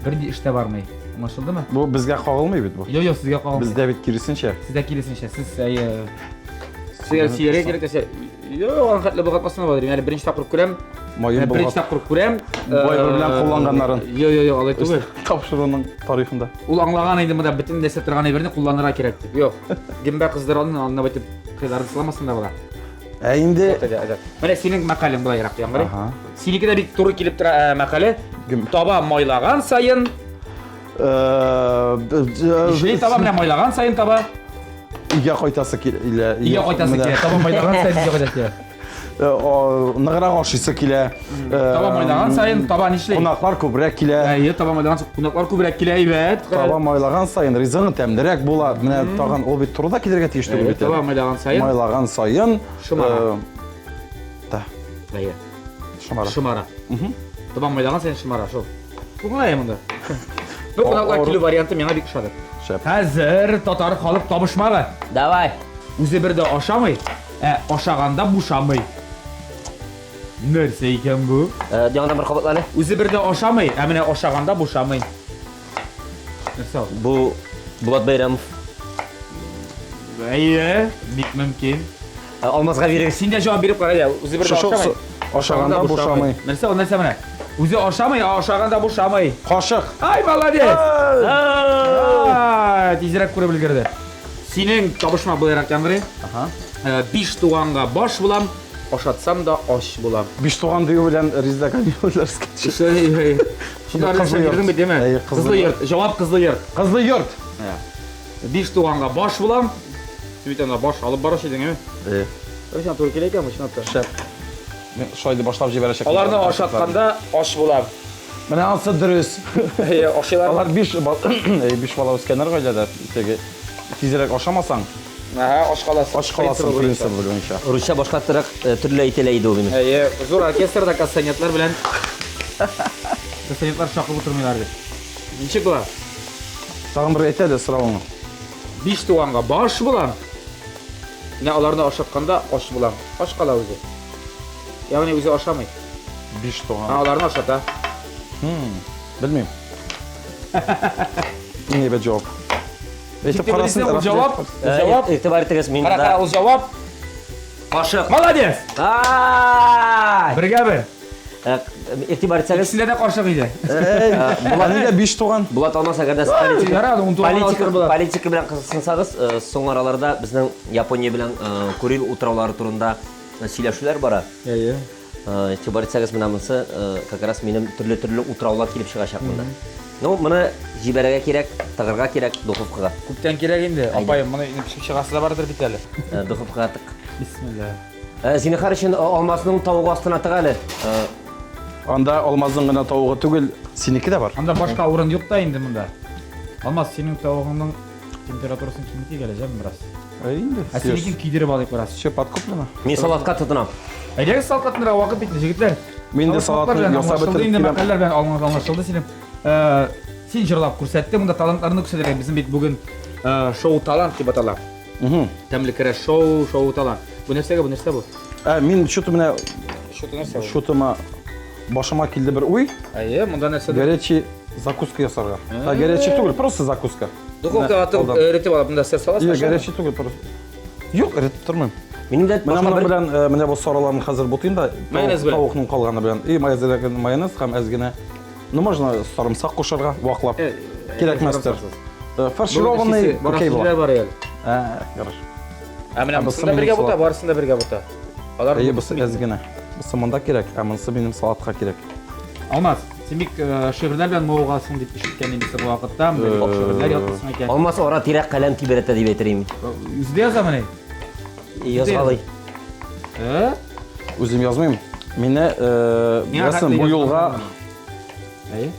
бернинди эш тә бармый. Аңлашылдымы? Бу безгә кагылмый бит бу. Юк, юк, сезгә кагылмый. Бездә бит киресенчә. Сездә киресенчә. Сез әйе. Сезгә сөяргә кирәк дәсә, юк, аның хәтле болгатмасын бар. Әле беренче тапкыр күрәм. Маен Беренче болгат. тапкыр күрәм. Вайбер белән кулланганнарын. Юк, юк, юк, алай түгел. Тапшыруның тарихында. Ул аңлаган инде монда бөтен нәрсә торган әйберне кулланырга кирәк дип. Юк. Гөмбә кыздыралны анда байтып кызларын сыламасын да була. Ә инде Менә синең мәкалең былайрак яңгырый. Ага. Синеке дә бик туры килеп тора ә, мәкале. Гөм- Таба майлаган саен, э, нишли таба менә майлаган саен таба, Өйгә кайтасы килә. өйгә кайтасы килә. Таба майлаган саен өйгә кайтасы килә. Ныграк ашыйсы килә. Таба майлаган саен таба нишли? Кунаклар күбрәк килә. Әйе, таба майлаган саен кунаклар күбрәк килә, әйбәт. Таба майлаган саен ризыгың тәмлерәк була. Менә тагын ул бит турыда килергә тиеш түгел Әйе, бит. Таба майлаган саен Майлаган саен Шомара. э, Да, Әйе, шомара. шомара. Таба майлаган саен шомара, шул. Бу гына монда. Бу кунаклар Авыр. килү варианты миңа бик ошады. Шәп. Хәзер татар халык табышмагы. Давай. Үзе бер дә ашамый, ә ашаганда бушамый. Нәрсә икән бу? Э, яңадан бер кабатла әле. Үзе бер дә ашамый, ә менә ашаганда бушамый. Нәрсә ул? Бу Булат Бәйрәмов. Әйе, бик мөмкин. Э, Алмазга бирегез. Син дә җавап биреп кара әле. Үзе бер дә Шушы ашамый. ашаганда бушамый. Нәрсә ул, нәрсә менә? Үзе ашамый, ә ашаганда бушамый. Кашык. Ай, молодец! Ай, тизрәк күреп өлгерде. Синең табышма буларак яңгырый. Ага. Э, Биш туганга баш булам, ашатсам да ач булам. Биш туган дию белән Резеда Камиловлар скетчы. Шунда Кызлы йорт. бирдең бит, димә? Әйе, кызлы Кызлы йорт. Җавап кызлы йорт. Кызлы йорт. Биш туганга баш булам. Син бит анда баш алып баручы идең, әйме? Э, Син туры килә икән бу, чынлап та. шәп. Мин шулай дип башлап җибәрәчәкмен. Аларны ашатканда аш булам. Менә ансы дөрес. Әйе, ашыйлар. Алар биш бал- Әй, биш бала үскәннәр гаиләдә. Теге тизрәк ашамасаң, Ага, аш каласың. ач каласың принцип буенча. Русча башка торак төрле әйтелә иде ул инде. Әйе, зур оркестрда кастанетлар белән кастанетлар шакып утырмыйлар бит. Ничек була? Тагын бер әйт әле соравыңны. Биш туганга баш булам. Менә аларны ашатканда аш булам. Аш кала үзе. Ягъни үзе ашамый. Биш Ә туган. аларны ашата. Белмим. Иң әйбәт җавап. Әйтеп Җитди карасын. белсең, ул рәхмәт. җавап, Э, җавап. Игътибар итегез, мин Кара, кара, ул җавап. Кашык. Молодец! Ай! Бергә бер. Э, Игътибар итсәгез, Икесендә дә кашык иде. Әй, нигә биш туган? Булат Алмаз әгәр дә сез политика, Ярар, ун туган политика, алыштыр була. политика белән кызыксынсагыз, э, соңгы араларда безнең Япония белән э, Курил утраулары турында э, сөйләшүләр бара. Әйе. Э, Игътибар итсәгез, менә монысы э, как раз минем төрле-төрле утраулар килеп чыгачак монда. Ну, моны җибәрергә кирәк, тыгырга кирәк духовкага. Күптән кирәк инде. Апаем, моны инде пешеп чыгасы да бардыр бит әле. Э, Духовкага тык. Бисмилла. Э, Зинһар өчен э, алмазның тавыгы астына тык әле. Э, Анда алмазның гына тавыгы түгел, синеке дә бар. Анда башка урын юк та инде монда. Алмаз, синең тавыгыңның температурасын киметик әле, җәме бераз. Әй инде. Ә синекен көйдереп алыйк бераз. Все подкуплено. Мин салатка тотынам. Әйдәгез салат тотынырга вакыт бит, җегетләр. Мин дә Табышмаклар салатны белән ясап аңлашылды бетереп инде, киләм. мәкальләр белән аңлашылды синең. Э, Син җырлап күрсәттең, монда талантларны күрсәтергә. Безнең бит бүген э, шоу талант дип атала. Тәмле керә шоу, шоу талант. Бу нәрсәгә, бу нәрсә бу? Ә, мин что-то менә Что-то нәрсә бу? что-то башыма килде бер уй. Әйе, монда нәрсә? Горячий закуска ясарга. Ә, горячий түгел, просто закуска. Духовкага Менә, атып, алдан. эретеп алып, монда сыр саласың. Юк, горячий түгел, просто. Юк, эретеп тормыйм. Минем дә Менә башка моның бер белән, э, менә бу сараларны хәзер бутыйм да, Майонез белән. тавыкның калганы белән. И майонез, майонез һәм әз генә. Ну, можно сарымсак кушарга, ваклап. Э, Кирәкмәстер. Э, Фаршированный Барасы окей була. җирләр бар әле. Ә, ярар. Ә менә Ә монысында бусы бергә минем бута, салат. барысында бергә бута. Алар Әйе, бусы әз генә. Бусы монда кирәк, ә монысы минем салатка кирәк. Алмаз, син бик э, шигырьләр белән мавыгасың дип ишеткән идем соңгы вакытта. Монда бик шигырьләр язасың икән. Алмаз ара тирә каләм тибрәтә дип әйтер идем. Үзе дә язамыни? Язгалый. Э? Үзем язмыйм. Мине, беләсең, бу юлга Әйе.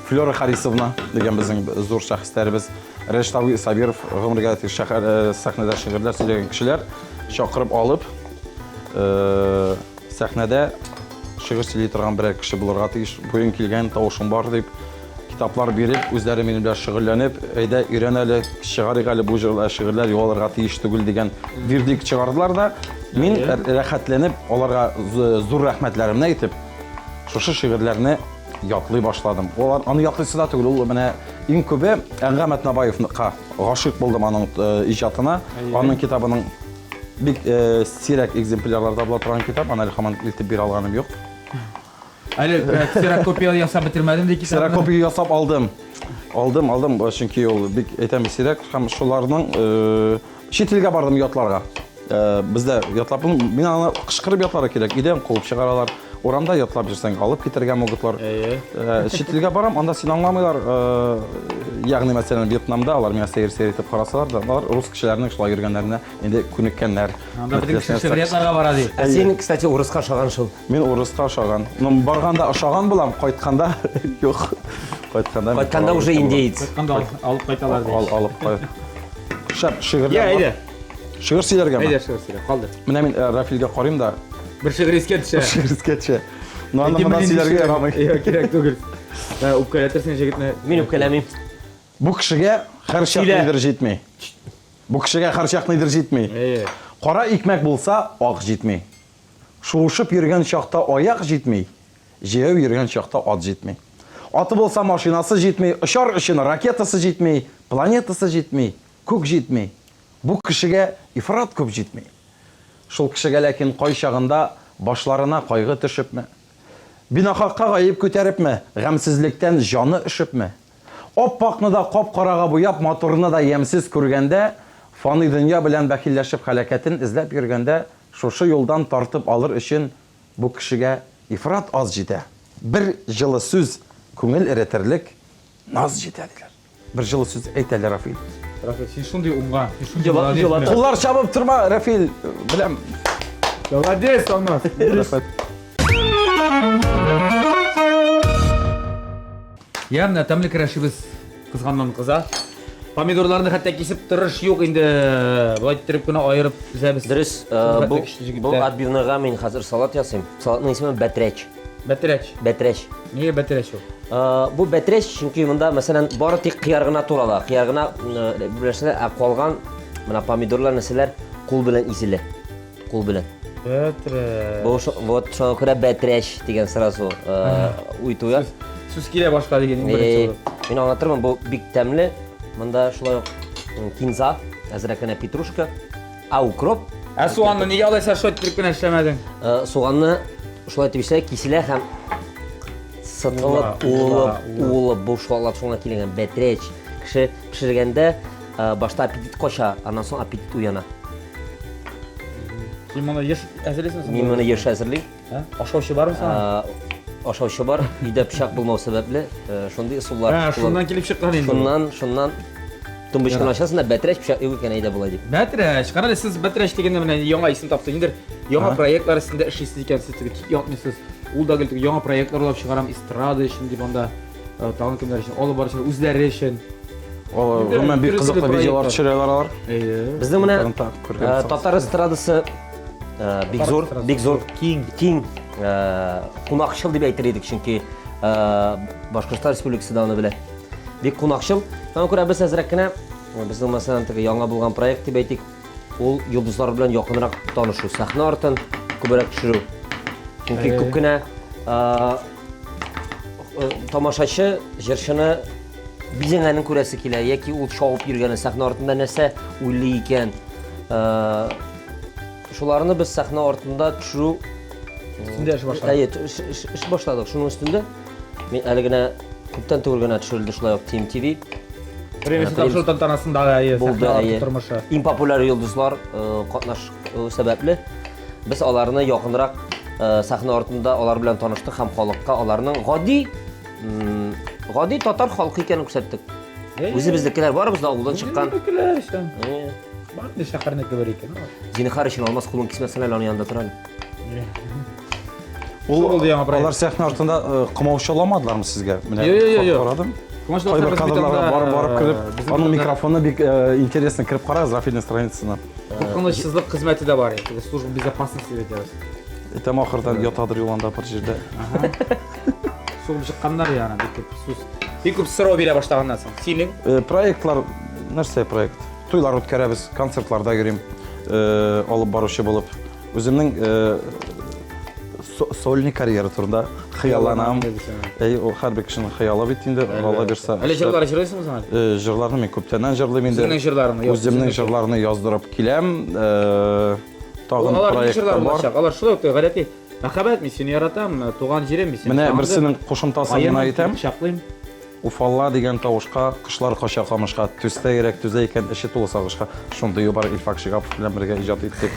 Флера Харисовна дигән безнең зур шәхесләребез, Рәшит абый Сабиров гомергә шәһәр сәхнәдә шигырьләр сөйләгән кешеләр чакырып алып, сәхнәдә шигырь сөйли торган берәр кеше булырга тиеш. Буең килгән, тавышың бар дип, китаплар биреп, үзләре минем белән шөгыльләнеп, әйдә, өйрән әле, чыгарыйк әле бу җырлар, шигырьләр югалырга тиеш түгел дигән вердикт чыгардылар да, мин рәхәтләнеп, аларга зур рәхмәтләремне әйтеп, шушы шигырьләрне ятлый башладым. Алар аны ятлыйсы да түгел, ул менә иң күбе Әнгам Әтнабаевка гашыйк булдым аның иҗатына, аның китабының бик сирәк экземплярларда була торган китап, аны әле һаман илтеп бирә алганым юк. Әле ксерокопия ясап бетермәдем ди китапны. Ксерокопия ясап алдым. Алдым, алдым, чөнки ул бик әйтәм сирәк һәм шуларның чит илгә бардым ятларга. Бездә ятлап, мин аны кычкырып ятларга кирәк. Өйдән куып чыгаралар. Урамда ятлап йөрсәң, алып китәргә могутлар. Чит илгә барам, анда сине аңламыйлар. Ягъни, мәсәлән, Вьетнамда алар миңа сәер-сәер итеп карасалар да, алар рус кешеләренең шулай йөргәннәренә инде күнеккәннәр. Анда бөтен кеше шигъриятларга бара ди. Ә син, кстати, урыска ошаган шул. Мин урыска ошаган. Ну, барганда ошаган булам, кайтканда юк. Кайтканда Кайтканда уже индеец. Кайтканда алып кайталар ди. Ал, алып кайт. Шәп, шигырьләр. Я, әйдә. Шигырь сөйләргәме? Әйдә, шигырь сөйлә. Калдыр. Менә мин Рафилгә карыйм да. Бер шигырь искә төшә. Бер шигырь искә төшә. Но аны монда сөйләргә ярамый. Юк, кирәк түгел. Үпкәләтерсең җегетне. Мин үпкәләмим. Бу кешегә һәрчак нидер җитми. Бу кешегә һәрчак нидер җитми. Кара икмәк булса, ак җитми. Шуышып йөргән чакта аяк җитми, җәяү йөргән чакта ат җитми. Аты булса машинасы җитми, очар өчен ракетасы җитми, планетасы җитми, күк җитми. Бу кешегә ифрат күп җитми. Шул кешегә ләкин кайчагында башларына кайгы төшепме, бинахакка гаеп күтәрепме, гамьсезлектән җаны өшепме, ап-акны да кап-карага буяп, матурны да ямьсез күргәндә, фани дөнья белән бәхилләшеп һәлакәтен эзләп йөргәндә Шушы юлдан тартып алыр өчен бу кешегә ифрат аз җитә. Бер җылы сүз, күңел эретерлек наз җитә, диләр. Бер җылы сүз әйт әле, Рафил. Рафил, син шундый уңган, син шундый молодец. Җылат. Куллар чабып торма, Рафил, беләм. Молодец, Алмаз. Рәхмәт. Я, менә тәмле көрәшебез кызганнан кыза. Помидорларны хәтта кисеп торыш юк инде. Болай иттереп кенә аерып тезәбез. Дөрес, бу бу отбивныйга мин хәзер салат ясыйм. Салатның исеме бәтрәч. Бәтрәч. Бәтрәч. Нигә бәтрәч ул? Бу бәтрәч, чөнки монда, мәсәлән, бары тик кыяр гына турала. Кыяр гына берләшә, ә калган менә помидорлар нәрсәләр кул белән изелә. Кул белән. Бәтрәч. Бу вот шуңа күрә бәтрәч дигән сразу уй туя. Сүз килә башка дигән иң беренче булып. Мин аңлатырмын, бу бик тәмле. Монда шулай ук кинза, әзрәк кенә петрушка, ә укроп. Ә суганны нигә алайса шулай итеп кенә эшләмәдең? Суганны шулай итеп эшлә, киселә һәм сытылып, уылып, уылып, бу шулай шуңа килгән бәтрәч. Кеше пешергәндә башта аппетит кача, аннан соң аппетит уяна. Син моны еш әзерлисеңме? Мин моны еш әзерлим. Ашаучы бармы сиңа? Ашаучы бар. Өйдә пычак булмау сәбәпле, шундый ысуллар. Ә, шуннан килеп чыккан инде. Шуннан, шуннан тумбочканы ачасың да бәтрәч пычак юк икән, әйдә болай дип. Бәтрәч, кара әле сез бәтрәч дигәндә менә яңа исем таптык. Инде яңа проектлар өстендә эшлисез икән, сез теге тик ятмыйсыз. Ул да гел теге яңа проектлар уйлап чыгарам, эстрада өчен дип анда тагын кемнәр өчен, алып баручылар үзләре өчен. Гомумән бик кызыклы видеолар төшерәләр алар. Әйе. Безнең менә татар эстрадасы бик зур, бик зур, киң, киң кунакчыл дип әйтер идек, чөнки Башкортстан Республикасы да аны белә. Бик кунакчыл. Шуңа күрә без әзрәк кенә безнең мәсәлән теге яңа булган проект дип әйтик, ул йолдызлар белән якынрак танышу, сәхнә артын күбрәк төшерү. Чөнки күп кенә тамашачы җырчыны бизәнгәнен күрәсе килә, яки ул чабып йөргәне сәхнә артында нәрсә уйлый икән. Шуларны без сәхнә артында төшерү өстендә эш башладык. Әйе, эш башладык. Шуның өстендә мин әле генә күптән түгел генә төшерелде шулай ук Team TV. Премиясе тапшыру тантанасындагы әйе, булды, әйе. Тормышы. Иң популяр йолдызлар катнаш сәбәпле без аларны якынрак сәхнә артында алар белән таныштык һәм халыкка аларның гади гади татар халкы икәнен күрсәттек. Үзебезнекеләр барыбыз да авылдан чыккан. Үзебезнекеләр ишән. Бар инде шәһәрнеке бер икән. Зинһар өчен Алмаз кулын кисмәсен әле, аның янында тор әле. Ул булды яңа проект. Алар сәхнә артында э, комаучаламадылармы сезгә? Менә Йо, йо, йо, йо. карадым. Комаучаласа Кайбер без бит кадрларга анда, барып барып э, кереп, безнең аның бит анда- микрофоны бик э, интересно кереп карагыз Рафилнең страницасына. Куркынычсызлык хезмәте дә бар. Теге служба безопасности дип әйтәбез. Әйтәм ахырдан ятадыр юланда бер җирдә. Сугып чыкканнар яна бик күп сүз. Бик күп сорау бирә башлаганнан соң. Синең Э, Проектлар, нәрсә проект? Туйлар үткәрәбез, концертларда йөрим, э, алып баручы булып. Үземнең э, сольный карьера турында хыялланам. Әй, ул һәрбер кешенең хыялы бит инде, Алла бирсә. Әле җырлар җырлыйсыңмы соң әле? Э, җырларны мин күптәннән җырлыйм инде. Үзеңнең җырларыңны, юк, Үземнең үзеңнең. җырларны яздырып киләм. Э, Тагын Алар нинди проект җырлар бар. булачак? Алар шулай ук гадәти мәхәббәт, мин сине яратам, туган җирем, мин сине Менә сагындым. берсенең кушымтасын Аямын, гына әйтәм. Кочаклыйм. Уфалла дигән тавышка кошлар кача камышка, түстә йөрәк түзә икән, эче тулы сагышка. Шундый бар Илфак Шигапов белән бергә иҗат иттек.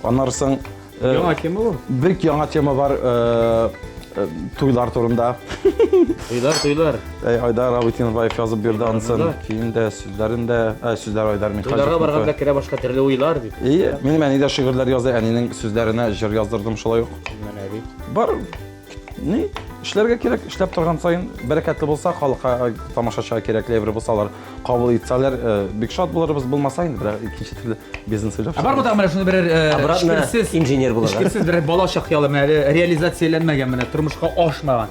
Аннары соң э, Яңа тема бу. бик яңа тема бар э, э, туйлар турында. Туйлар, туйлар. Әй, Айдар абый Тимирбаев язып бирде анысын. Туйлар. Көен дә, сүзләрен дә, ә, сүзләр Айдар Михайлов. Туйларга барганда керә башка төрле уйлар дип. Ие, минем әни дә шигырьләр яза, әнинең сүзләренә җыр яздырдым шулай ук. Менә бит. Бар ни эшләргә кирәк, эшләп торган саен бәрәкәтле булса, халыкка тамашачыга кирәкле әйбер булса, алар кабул итсәләр, бик шат булырбыз, булмаса инде берәр икенче төрле бизнес уйлап. Ә бармы тагын менә шуны берәр Обратно эчкерсез инженер булырга. Эчкерсез берәр бала чак хыялы менә әле реализацияләнмәгән, менә тормышка ашмаган.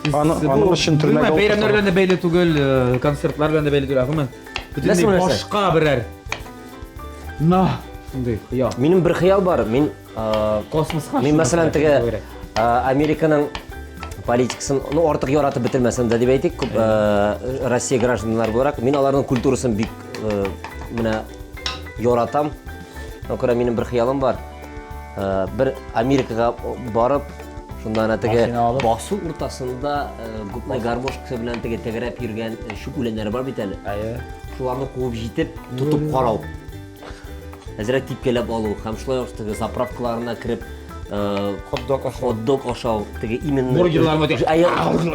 Сез- Аны- бу- аның өчен төрмәгә гомумән, бәйрәмнәр утырталар. белән дә бәйле түгел, концертлар белән дә бәйле түгел, ә гомумән бөтенләй Нәрсә, нәрсә? башка берәр. На, шундый хыял. Минем бер хыял бар. Мин Космоска. Мин мәсәлән теге Күбрәк. Американың политикасын ну артык яратып бетермәсәм дә дип әйтик, күп Россия гражданнары буларак, мин аларның культурасын бик менә яратам. Шуңа күрә минем бер хыялым бар. Бер Америкага барып, шунда әнә теге Машина алып. басу уртасында губной гармошкасы белән теге тәгәрәп йөргән чүп үләннәре бар бит әле. Әйе. Шуларны куып җитеп, тотып карау. Әзрәк типкәләп алу һәм шулай ук теге заправкаларына кереп, Хот-дог ашау. Хот-дог ашау, теге именно Бургерларны теге Әйе,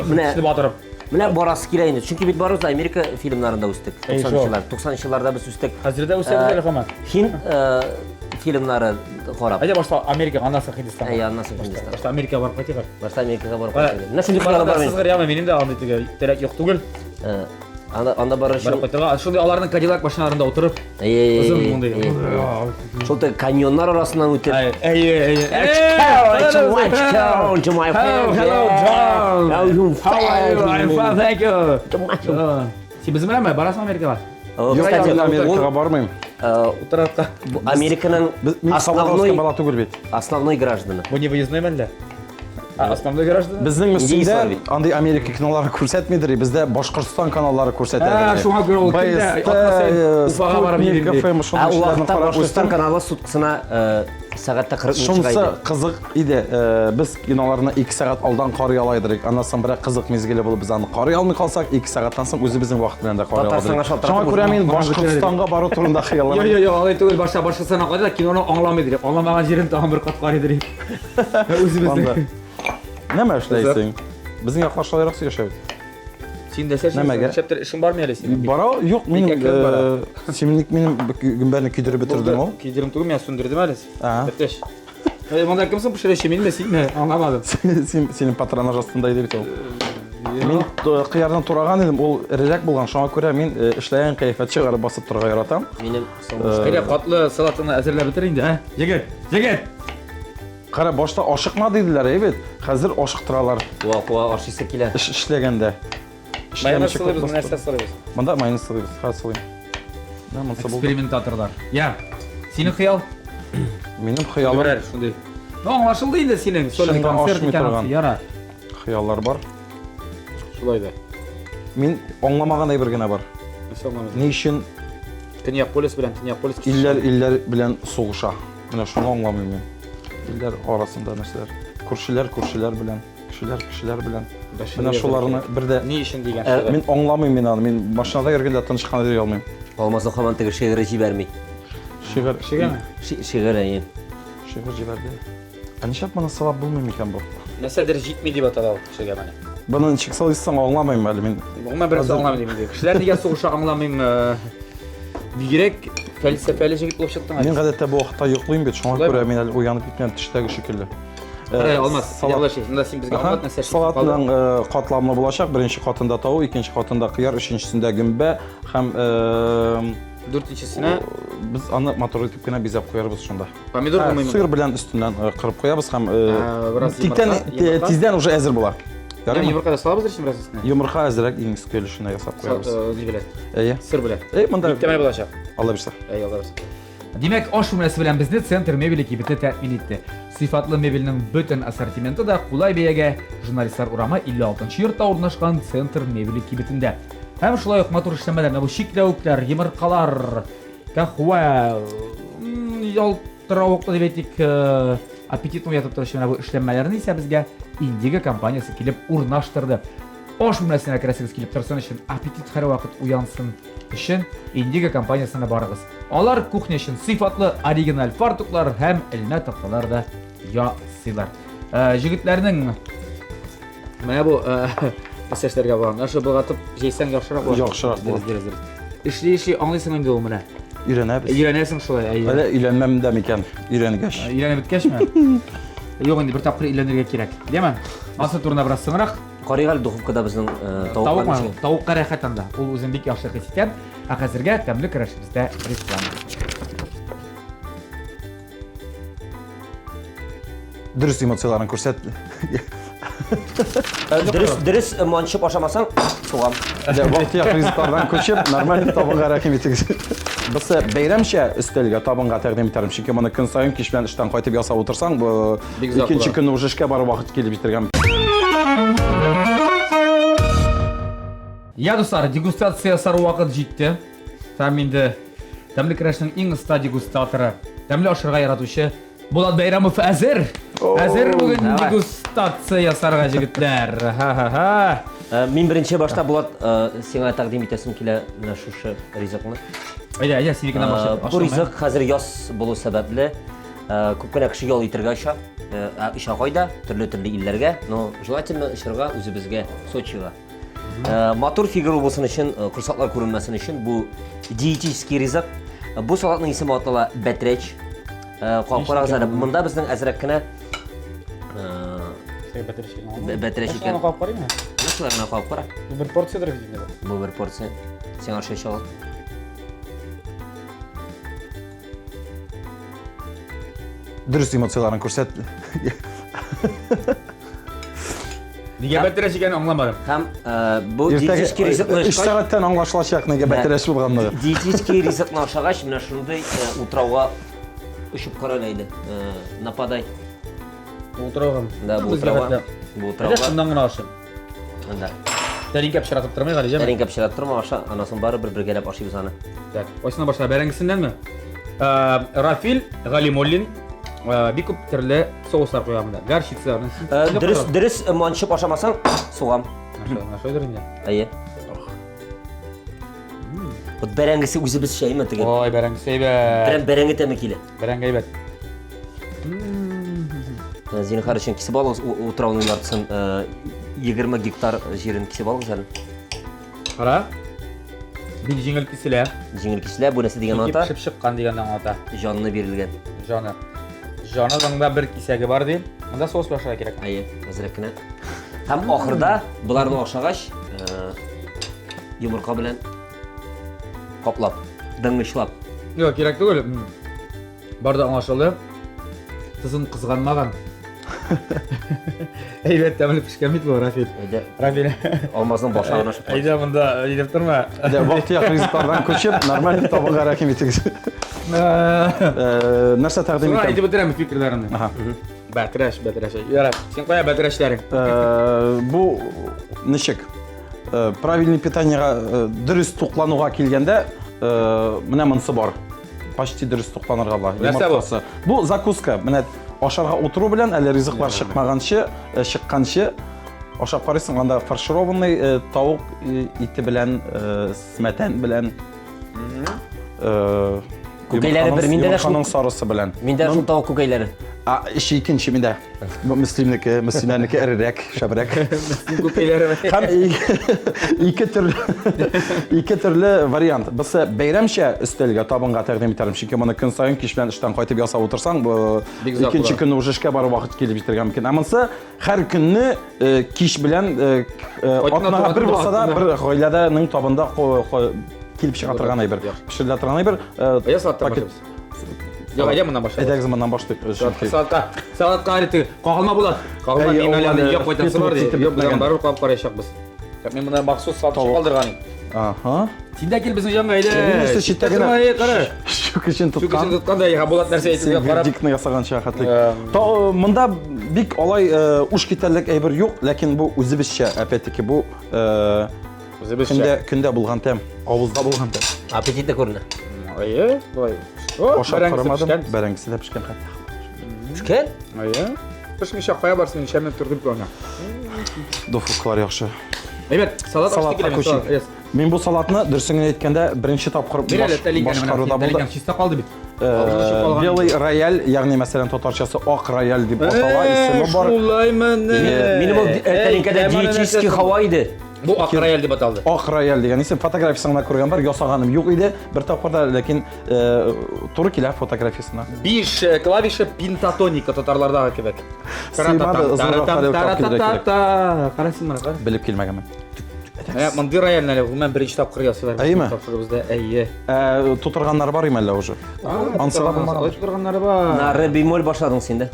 менә Эчне батырып. Менә барасы килә инде. Чөнки бит барыбыз да Америка фильмнарында үстек. Әйе, шул. 90-нчылар, 90-нчы елларда без үстек. Хәзер дә үсәбез әле һаман. Һинд фильмнары карап. Әйдә башта Америка, аннан соң Һиндстан. Әйе, аннан соң Һиндстан. Башта Америкага барып кайтыйк әле. Башта Америкага барып кайтыйк. Менә шундый хыялым бар минем. Сызгыр яме, минем дә андый теге теләк юк түгел. Анда анда барыр өчен. Барып кайтырга. Шундый аларның Кадиллак машиналарында утырып. Әйе, Озын мондый. Шул теге каньоннар арасыннан үтеп. Әйе, әйе. Hello, Hello, John. How are you? I'm fine, thank you. Син безнең беләнме? Барасың Америкага? Юк, Кстати, мин Америкага бармыйм. Утыратка. Американың Мин Сабада үскән бала түгел бит. Основной гражданы. Бу не выездной мәллә? А, основной граждан? Безнең Индеец Мөслимдә бар бит. андый Америка кинолары күрсәтмидер, бездә Башкортстан каналлары күрсәтә. Ә, шуңа күрә ул көндә атна саен Уфага барып йөрим ди. Ә ул вакытта Башкортстан каналы суткасына сәгатьтә 40 минут чыга Шунысы иде. кызык иде. Без киноларны 2 сәгать алдан карый ала идек. Аннан соң берәр кызык мизгеле булып без аны карый алмый калсак, 2 сәгатьтән соң үзебезнең вакыт белән дә карый ала Татарстанга идек. шалтыратып Шуңа күрә мин Башкортстанга бару турында Йо, хыялланам. йо, йо, алай түгел, башта Башкортстанга карый да киноны аңламый дирек. Аңламаган җирен тагын бер кат карый дирек. Үзебезнең. Анда. Нәмә эшләйсең? Безнең яклар шулайрак сөйләшә бит. Син дә сәшен, Нәмәгә? шәптер эшең бармы әле синең? Бара, юк, минем Бик әкрен бара. синең минем гөмбәне көйдереп бетердең ул. Көйдерем түгел, мин сүндердем әле. Ага. Бетеш. Монда кем соң пешерәче, минме, синме? Аңламадым. Син синең патронаж астында иде бит ул. Мин кыярны тураган идем, ул эрерәк булган, шуңа күрә мин эшләгән кыяфәт чыгарып басып торырга яратам. Минем соңгы Әйдә, катлы салатыңны әзерләп бетер инде, ә? Егет, егет! Кара, башта ашыкма диделәр, әйе бит. Хәзер ашыктыралар. Куа, куа, ашыйсы килә. Эш эшләгәндә. Майонез Эшләмичә сылыйбыз, күп нәрсә сылыйбыз? Монда майонез сылыйбыз, хәзер сылыйм. Менә монысы булды. Экспериментаторлар. Я, синең хыял? Минем хыялым. Берәр шундый. Ну, аңлашылды инде синең сольный Чыннан концерт ашмый икән, торган. яра. Хыяллар бар. Шулай да. Мин аңламаган әйбер генә бар. Нәрсә аңламадың? Ни өчен Төньяк полюс белән Төньяк полюс илләр илләр белән сугыша? Менә шуны аңламыйм мин. Илләр арасында нәрсәләр? Күршеләр күршеләр белән, кешеләр кешеләр белән. Менә шуларны бер дә Ни өчен дигән Ә, шулай. мин аңламыйм мин аны. Мин машинада йөргәндә тыныч кына йөри алмыйм. Алмазның һаман теге шигыре җибәрми. Шигырь. Шигырьме? Шигырь, әйе. Шигырь җибәрде. Ә нишләп моны сылап булмый микән бу? Нәрсәдер җитми дип атала ул кешегә менә. Моны ничек сылыйсың аңламыйм әле мин. Гомумән берсе аңламыйм дим инде. Кешеләр нигә сугыша аңламыйм. Бигрәк фәлсәфәле җегет булып чыктың Мин әле. гадәттә бу вакытта йоклыйм бит, шуңа Шулай күрә мы? мин әле уянып китмәдем төштәге шикелле. Э, Алмаз, салат. Монда син безгә аңлат нәрсә Салатның э, катламлы булачак. Беренче катында тавык, икенче катында кыяр, өченчесендә гөмбә һәм э, дүртенчесенә без аны матур итеп кенә бизәп куярбыз шунда. Помидор булмыймы? Сыр белән өстеннән кырып куябыз һәм тиздән тиздән уже әзер була. Ярыймы? Йомырка да салабыз өчен бераз өстенә. Йомырка әзрәк иң өске өлешенә ясап куябыз. Ни белән? Әйе. Сыр белән. Әй, монда бик тәмле булачак. Алла бирсә. Әй, Алла бирсә. Димәк, аш бүлмәсе белән безне Центр мебели кибете тәэмин итте. Сыйфатлы мебельнең бөтен ассортименты да кулай бәягә Журналистлар урамы 56 йортта урнашкан Центр мебели кибетендә. Һәм шулай ук матур эшләнмәләр, менә бу чикләвекләр, йомыркалар, каһвә, ялтыравыклы дип әйтик, э, аппетитны уятып торучы менә бу эшләнмәләрне исә безгә Индиго компаниясе килеп урнаштырды. Аш бүлмәсенә керәсегез килеп торсын өчен, аппетит һәрвакыт уянсын өчен Индиго компаниясенә барыгыз. Алар кухня өчен сыйфатлы оригиналь фартуклар һәм элмә такталар да ясыйлар. Э, җегетләрнең менә бу э, нәрсә эшләргә була. Менә шул болгатып җәйсәң яхшырак була. Яхшырак була. Дөрес, дөрес, дөрес. Эшли эшли аңлыйсың инде ул менә. Өйрәнәбез. Өйрәнәсең шулай, әйе. Әле өйләнмәм дә микән, өйрәнгәч. Өйләнеп беткәчме? Юк инде бер тапкыр өйләнергә кирәк. Яме? Ансы турында бераз соңрак. Карыйк әле духовкада безнең э, тавыклар Тавыкмы? Тавыкка рәхәт анда. Ул үзен бик яхшы хис итә. Ә хәзергә тәмле көрәшебездә реклама. Дөрес эмоцияләрен күрсәт. Дөрес, дөрес э, манчып ашамасаң, сугам. Вак-төяк ризыклардан күчеп, нормаль табынга рәхим итегез. Бусы бәйрәмчә өстәлгә, табынга тәкъдим итәрем. Чөнки моны көн саен кич белән эштән кайтып ясап утырсаң, бу икенче көнне уже эшкә бару вакыт килеп җитергән. Я, дуслар, дегустация ясар вакыт җитте. Һәм инде тәмле көрәшнең иң оста дегустаторы, тәмле ашарга яратучы Булат Бәйрәмов әзер. Әзер бүген дегустация ясарга, җегетләр. Ха-ха-ха. Э, мин беренче башта Булат э, сиңа тәкъдим итәсем килә менә шушы ризыкны. Әйдә, әйдә, синекеннән э, башлап. Бу ризык хәзер яз булу сәбәпле, күп кенә кеше ял итәргә оча. Ә оча кайда? Төрле-төрле илләргә, но желательно очырга үзебезгә, Сочига. Э, матур фигура булсын өчен, э, корсаклар күренмәсен өчен бу диетический ризык. Э, бу салатның исеме атала бәтрәч. Калып карагыз әле. Монда безнең әзрәк кенә бәтрәч икән. Калып карыймы? Шулай гына калып кара. Бу бер порциядер бит инде. Бу бер порция. Сиңа шеш ал. Дөрес эмоцияләрен күрсәт. Нигә бәтрәч икәнен аңламадым. Һәм э, бу диетический ризыкны 3 сәгатьтән аңлашылачак нигә бәтрәч булганлыгы. Диетический ризыкны ашагач, менә шундый э, утрауга очып кара әле. Э, нападай. Утрауга. Да, бу утрауга. Бу утрауга. Шуннан гына ашыйм. Анда. Тәлинкә пычратып тормыйк әле, җәме? Тәлинкә пычратып торма, аша, аннан соң барыбер бергәләп ашыйбыз аны. Так, кайсыннан башла? Бәрәңгесеннәнме? Э, Рафил Галимуллин э, бик күп төрле соуслар куя монда. Горчица. Э, дөрес, дөрес манчып ашамасаң, суган. Ашайдыр инде. Әйе. Вот бәрәңгесе үзебез чәйме теге? Ой, бәрәңгесе әйбәт. Прям бәрәңге тәме килә. Бәрәңге әйбәт. Зинһар өчен кисеп алыгыз утрауның яртысын, 20 гектар җирен кисеп алыгыз әле. Кара. Бик җиңел киселә. Җиңел киселә, бу нәрсә дигән аңлата? Пешеп чыккан дигәнне аңлата. Җанны бирелгән. Җаны. Җаны да бер кисәге бар ди. Монда соус белән ашарга кирәк. Әйе, әзрәк кенә. Һәм ахырда боларны ашагач, йомырка белән каплап, дыңгычлап. Юк, кирәк түгел. Бар да аңлашылды. Тызын кызганмаган. Әйбәт тәмле пешкән бит бу, Рафил. Әйдә. Рафил. Алмазның башы гына шып. Әйдә монда әйдәп торма. Әйдә, вак-төяк ризыклардан күчеп, нормаль табынга рәхим итегез. Э, нәрсә тәкъдим итәм? Әйтеп бетерәм фикерләремне. Аһа. Бәтрәш, бәтрәш. Ярар, син кая бәтрәшләрең? Э, бу ничек? Э, правильный питаниега дөрес туклануга килгәндә, менә монысы бар. Почти дөрес тукланырга була. Нәрсә бу? Бу закуска. Менә ашарга утыру белән әле ризыклар чыкмаганчы, чыкканчы ашап карыйсың, анда фаршированный тавык ите белән, смәтән белән. Күкәйләре бер, миндә дә шул. Йомырканың сарысы белән. Миндә шул тавык күкәйләре. А, эше икенче миндә. Бу Мөслимнеке, Мөслимнәрнеке эрерәк, шәбрәк. Мөслим күкәйләре. Һәм ике төрле ике төрле вариант. Бусы бәйрәмчә өстәлгә, табынга тәкъдим итәрем. Чөнки моны көн саен кич белән эштән кайтып ясап утырсаң, бу икенче көнне уже эшкә бару вакыт килеп җитәргә мөмкин. Ә монысы һәр көнне э, кич белән э, э, атнага бер булса да бер гаиләдәнең табында килеп чыга торган әйбер. Пешерелә торган әйбер. Ә салаттан башлыйбыз. Юк, әйдә моннан башлыйбыз. Әйдәгез моннан башлыйк. Салатка, салатка әле теге кагылма була. Кагылма мин әле аны яп кайтасы бар ди. Юк, без аны барыбер кагып караячакбыз. Мин моны махсус салып калдырган идем. Аһа. Син дә кил безнең янга, әйдә. Нәрсә читтә генә. Кара. Чүкечен тоткан. Чүкечен тоткан да, яха Булат нәрсә әйтергә карап. Вердиктны ясаганча хәтлек. Монда бик алай уш китәрлек әйбер юк, ләкин бу үзебезчә, опять-таки бу үзебезчә. Көндә көндә булган тәм, авызда булган тәм. Аппетитлы күренә. Әйе, болай. Ашап карамадым, бәрәңгесе дә пешкән хәтта. Пешкән? Әйе. Пешмичә кая барсын, шәмне тордым күренә. Духовкалар яхшы. Әйбәт, салат Салатка күчик. Мин бу салатны, дөресен генә әйткәндә, беренче тапкыр башкаруда булды. Чиста калды бит. Белый рояль, ягъни мәсәлән татарчасы ак рояль дип атала, исеме бар. Шулай менә. Минем ул тәлинкәдә диетический һава иде. Бу ак рояль дип аталды. Ак рояль дигән исем фотографиясен генә күргән бар, ясаганым юк иде бер тапкыр да, ләкин туры килә фотографиясенә. Биш клавиша пентатоника татарлардагы кебек. Сыймады, озынрак тарелка алып килергә кирәк. Кара син моны, кара. Белеп килмәгәнмен. Менә мондый рояльне әле гомумән беренче тапкыр ясыйлар. Әйеме? Тапшырыбызда, әйе. Ә, тутырганнар бар име әллә уже? Ансы да булмаган. Тутырганнары бар. На ре бемоль башладың син дә.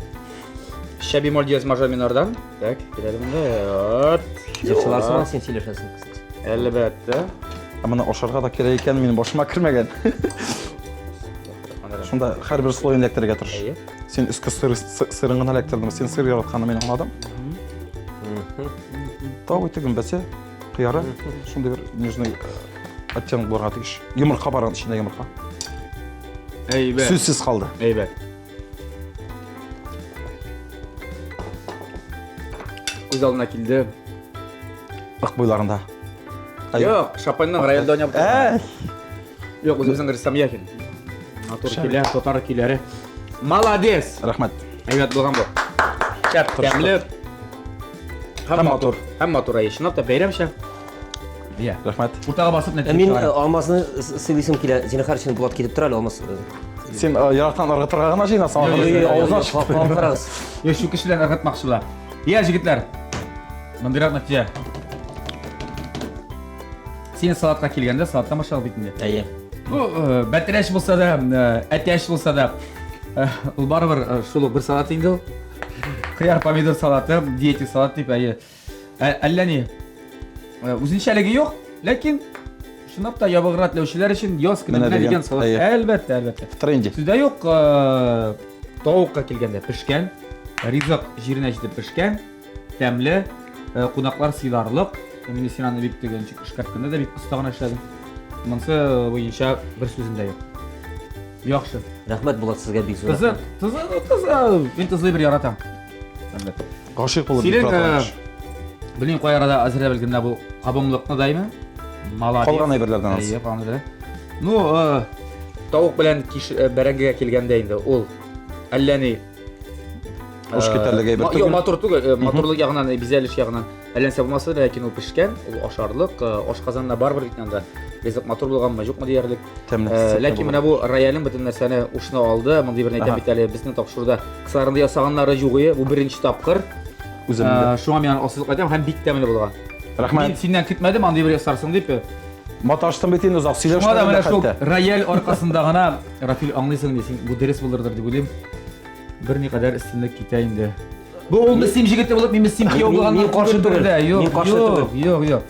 Ща бемоль диез мажор минордан. Так, киләле монда. Вот. Җырчылар сыман син сөйләшәсең. Әлбәттә. Ә моны ашарга да кирәк икән, минем башыма кермәгән. Шунда һәрбер слоен эләктерергә тырыш. Әйе. Син өске сыр, сырын гына эләктердең. Син сыр яратканны мин аңладым. Тау ите гөмбәсе, кыяры, шундый бер нежный оттенок булырга тиеш. Йомырка бар аның эчендә йомырка. Әйбәт. Сүзсез калды. Әйбәт. Күз алдына килде. Ык буйларында. Юк, Шопенның рояльдә уйнап. Әй! Юк, үзебезнең Рөстәм Яхин. Матур көйләр, татар көйләре. Молодец! Рәхмәт. Әйбәт булган бу. Шәп, тәмле. Һәм матур. Һәм матур, әйе. Чынлап та бәйрәмчә. Иә. Рәхмәт. Уртага басып нәтиҗә Мин чыгарам. Алмазны сыйлыйсым килә. Зинһар өчен Булат китеп тора әле, Алмаз. Син ерактан ыргытырга гына җыенасың, ахрысы. Авызына чыкты. Карагыз. Йә, шул кеше белән ыргытмакчы була. Иә, җегетләр. Мондыйрак нәтиҗә. Син салатка килгәндә, салаттан башлап бит инде. Әйе. Бу бәтрәш булса да, әтәч булса да, ул барыбер шул ук бер салат инде ул. Кыяр помидор салаты, диетик салат дип, әйе. Әллә ни үзенчәлеге юк, ләкин чынлап та ябыгырга теләүчеләр өчен яз көне менә дигән салат. Әлбәттә, әлбәттә. В тренде. Сүздә юк, тавыкка килгәндә пешкән, ризык җиренә җитеп пешкән. Тәмле, кунаклар сыйларлык. Мин син аны бик теге ничек эшкәрткәндә дә бик оста гына эшләдең. Монысы буенча бер сүзем дә юк. Яхшы. Рәхмәт, Булат, сезгә бик зур. Тызы, тызы, тызы. Мин тызлы бер яратам. Әлбәттә. Гашыйк булып бик Синең, яратам. белмим, кай арада әзерләп белгән менә бу кабымлыкны да әйме? Молодец. Калган әйберләрдән аз. Әйе, калган әйберләр. Ну, тавык белән киш бәрәңгегә килгәндә инде ул әллә ни Уш китәрлек әйбер Юк, түгел. матур түгел. Матурлык ягыннан, бизәлеш ягыннан әллә нәрсә булмаса да, ләкин ул пешкән, ул ашарлык, ашказанына барыбер бит анда ризык матур булганмы, юкмы диярлек. Тәмле. Ләкин менә бу рояльнең бөтен нәрсәне ушына алды. Мондый бер әйтәм бит әле, безнең тапшыруда кысаларында ясаганнары юк иде. Бу беренче тапкыр. Үзем дә. Шуңа мин аны асылык әйтәм һәм бик тәмле булган. Рәхмәт. Мин синнән көтмәдем андый бер ясарсың дип. Маташтым бит инде озак Шуңа да сөйләшмәдем менә дә шул хәтта. рояль аркасында гына Рафил аңлыйсың ди, син бу дөрес булырдыр дип уйлыйм. Берникадәр өстенлек китә инде. Бу ул Мөслим җегете булып, мин Мөслим кияү булганнан Мин каршы түгел. Юк, Мин каршы юк, түгел. Юк, юк.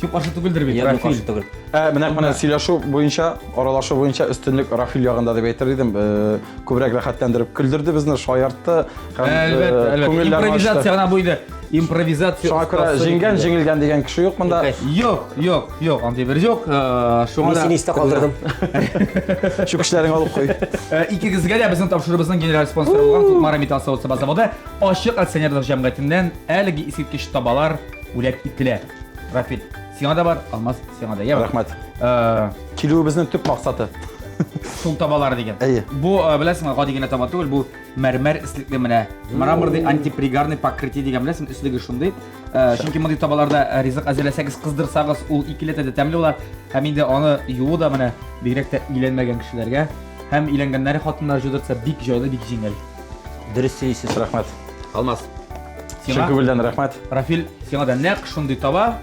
Син каршы түгелдер бит, Юк, мин Рафил. каршы түгел. Ә, менә менә сөйләшү буенча, аралашу буенча өстенлек Рафил ягында дип әйтер идем. Күбрәк рәхәтләндереп көлдерде безне, шаяртты һәм Әлбәттә, әлбәттә. күңелләрне Импровизация ачты. гына бу инде. Импровизация. Шуңа күрә остасы җиңгән, инде. җиңелгән дигән кеше юк монда. Юк, юк, юк, андый бер юк. Шуңа Мин да сине истә калдырдым. Чүкечләреңне алып куй. Икегезгә дә безнең тапшыруыбызның генераль спонсоры булган Кукмара металл савыт-саба заводы ачык акционерлык җәмгыятеннән әлеге искиткеч табалар бүләк ителә. Рафил, сиңа да бар, Алмаз, сиңа да. Рәхмәт. Килүебезнең төп максаты. Шул табалар дигән. Әйе. Бу, э, беләсеңме, гади генә таба түгел, бу мәрмәр өслекле менә мраморный антипригарный покрытие дигән, беләсеңме, өслеге шундый. Э, чөнки мондый табаларда э, ризык әзерләсәгез, кыздырсагыз, ул икеләтә дә тәмле була. Һәм инде аны юуу да менә бигрәк тә өйләнмәгән кешеләргә һәм өйләнгәннәре хатыннар җудыртса бик җайлы, бик җиңел. Дөрес сөйлисез. Рәхмәт. Алмаз. Чын Сиңа, күңелдән рәхмәт. Рафил, сиңа да нәкъ шундый таба.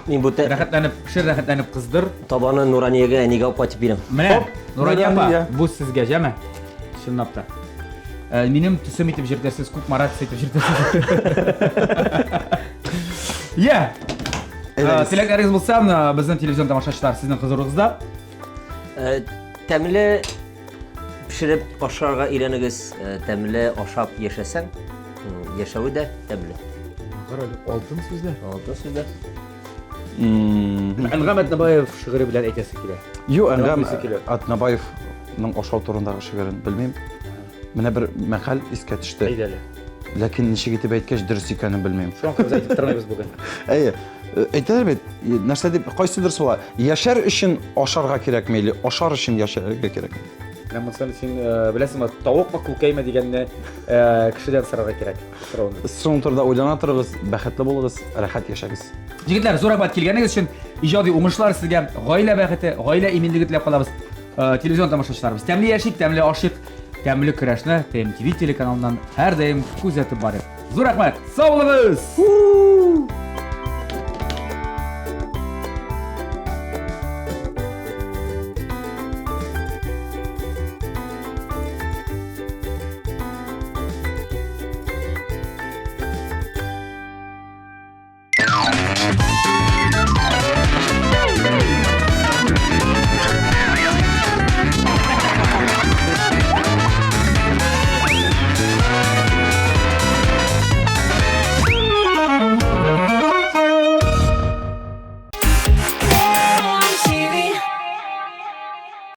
Мин бу Рәхәтләнеп пешер, рәхәтләнеп кыздыр. табаны Нураниягә әнигә алып кайтып бирәм. Менә, Нурания апа, Нурания. бу сезгә, җәме? Чынлап та. Э, минем төсем итеп җөртәсез, Кукмара төсе итеп җөртәсез. Я! Э, Әйдәгез. Теләкләрегез булса, менә безнең телевизион тамашачылар сезнең хозурыгызда. Э, Тәмле пешереп ашарга өйрәнегез, э, тәмле ашап яшәсәң, яшәве дә тәмле. Карале, алтын сүзләр. Алтын сүзләр. Әнгам Атнабаев шигыре белән әйтәсе килә. Юк, Әнгам Әйтәсе килә. Атнабаевның ашау турындагы шигырен белмим. Менә бер мәкаль искә төште. Әйдә әле. Ләкин ничек итеп әйткәч дөрес икәнен белмим. Шуңа күрә без әйтеп тормыйбыз бүген. Әйе, әйтәләр бит, нәрсә дип, кайсы дөрес була? Яшәр өчен ашарга кирәкме или ашар өчен яшәргә кирәкме? Менә монысын син беләсеңме, тавыкмы, күкәйме дигәнне кешедән сорарга кирәк. Сорауны. Шуның турында уйлана торыгыз, бәхетле булыгыз, рәхәт яшәгез. Егетләр, зур рәхмәт килгәнегез өчен. Иҗади уңышлар сезгә, гаилә бәхете, гаилә иминлеге теләп калабыз. Телевизион тамашачыларыбыз, тәмле яшик, тәмле ашыйк, тәмле көрәшне ТМТВ телеканалыннан һәрдаим күзәтеп барыйк. Зур рәхмәт! Сау булыгыз!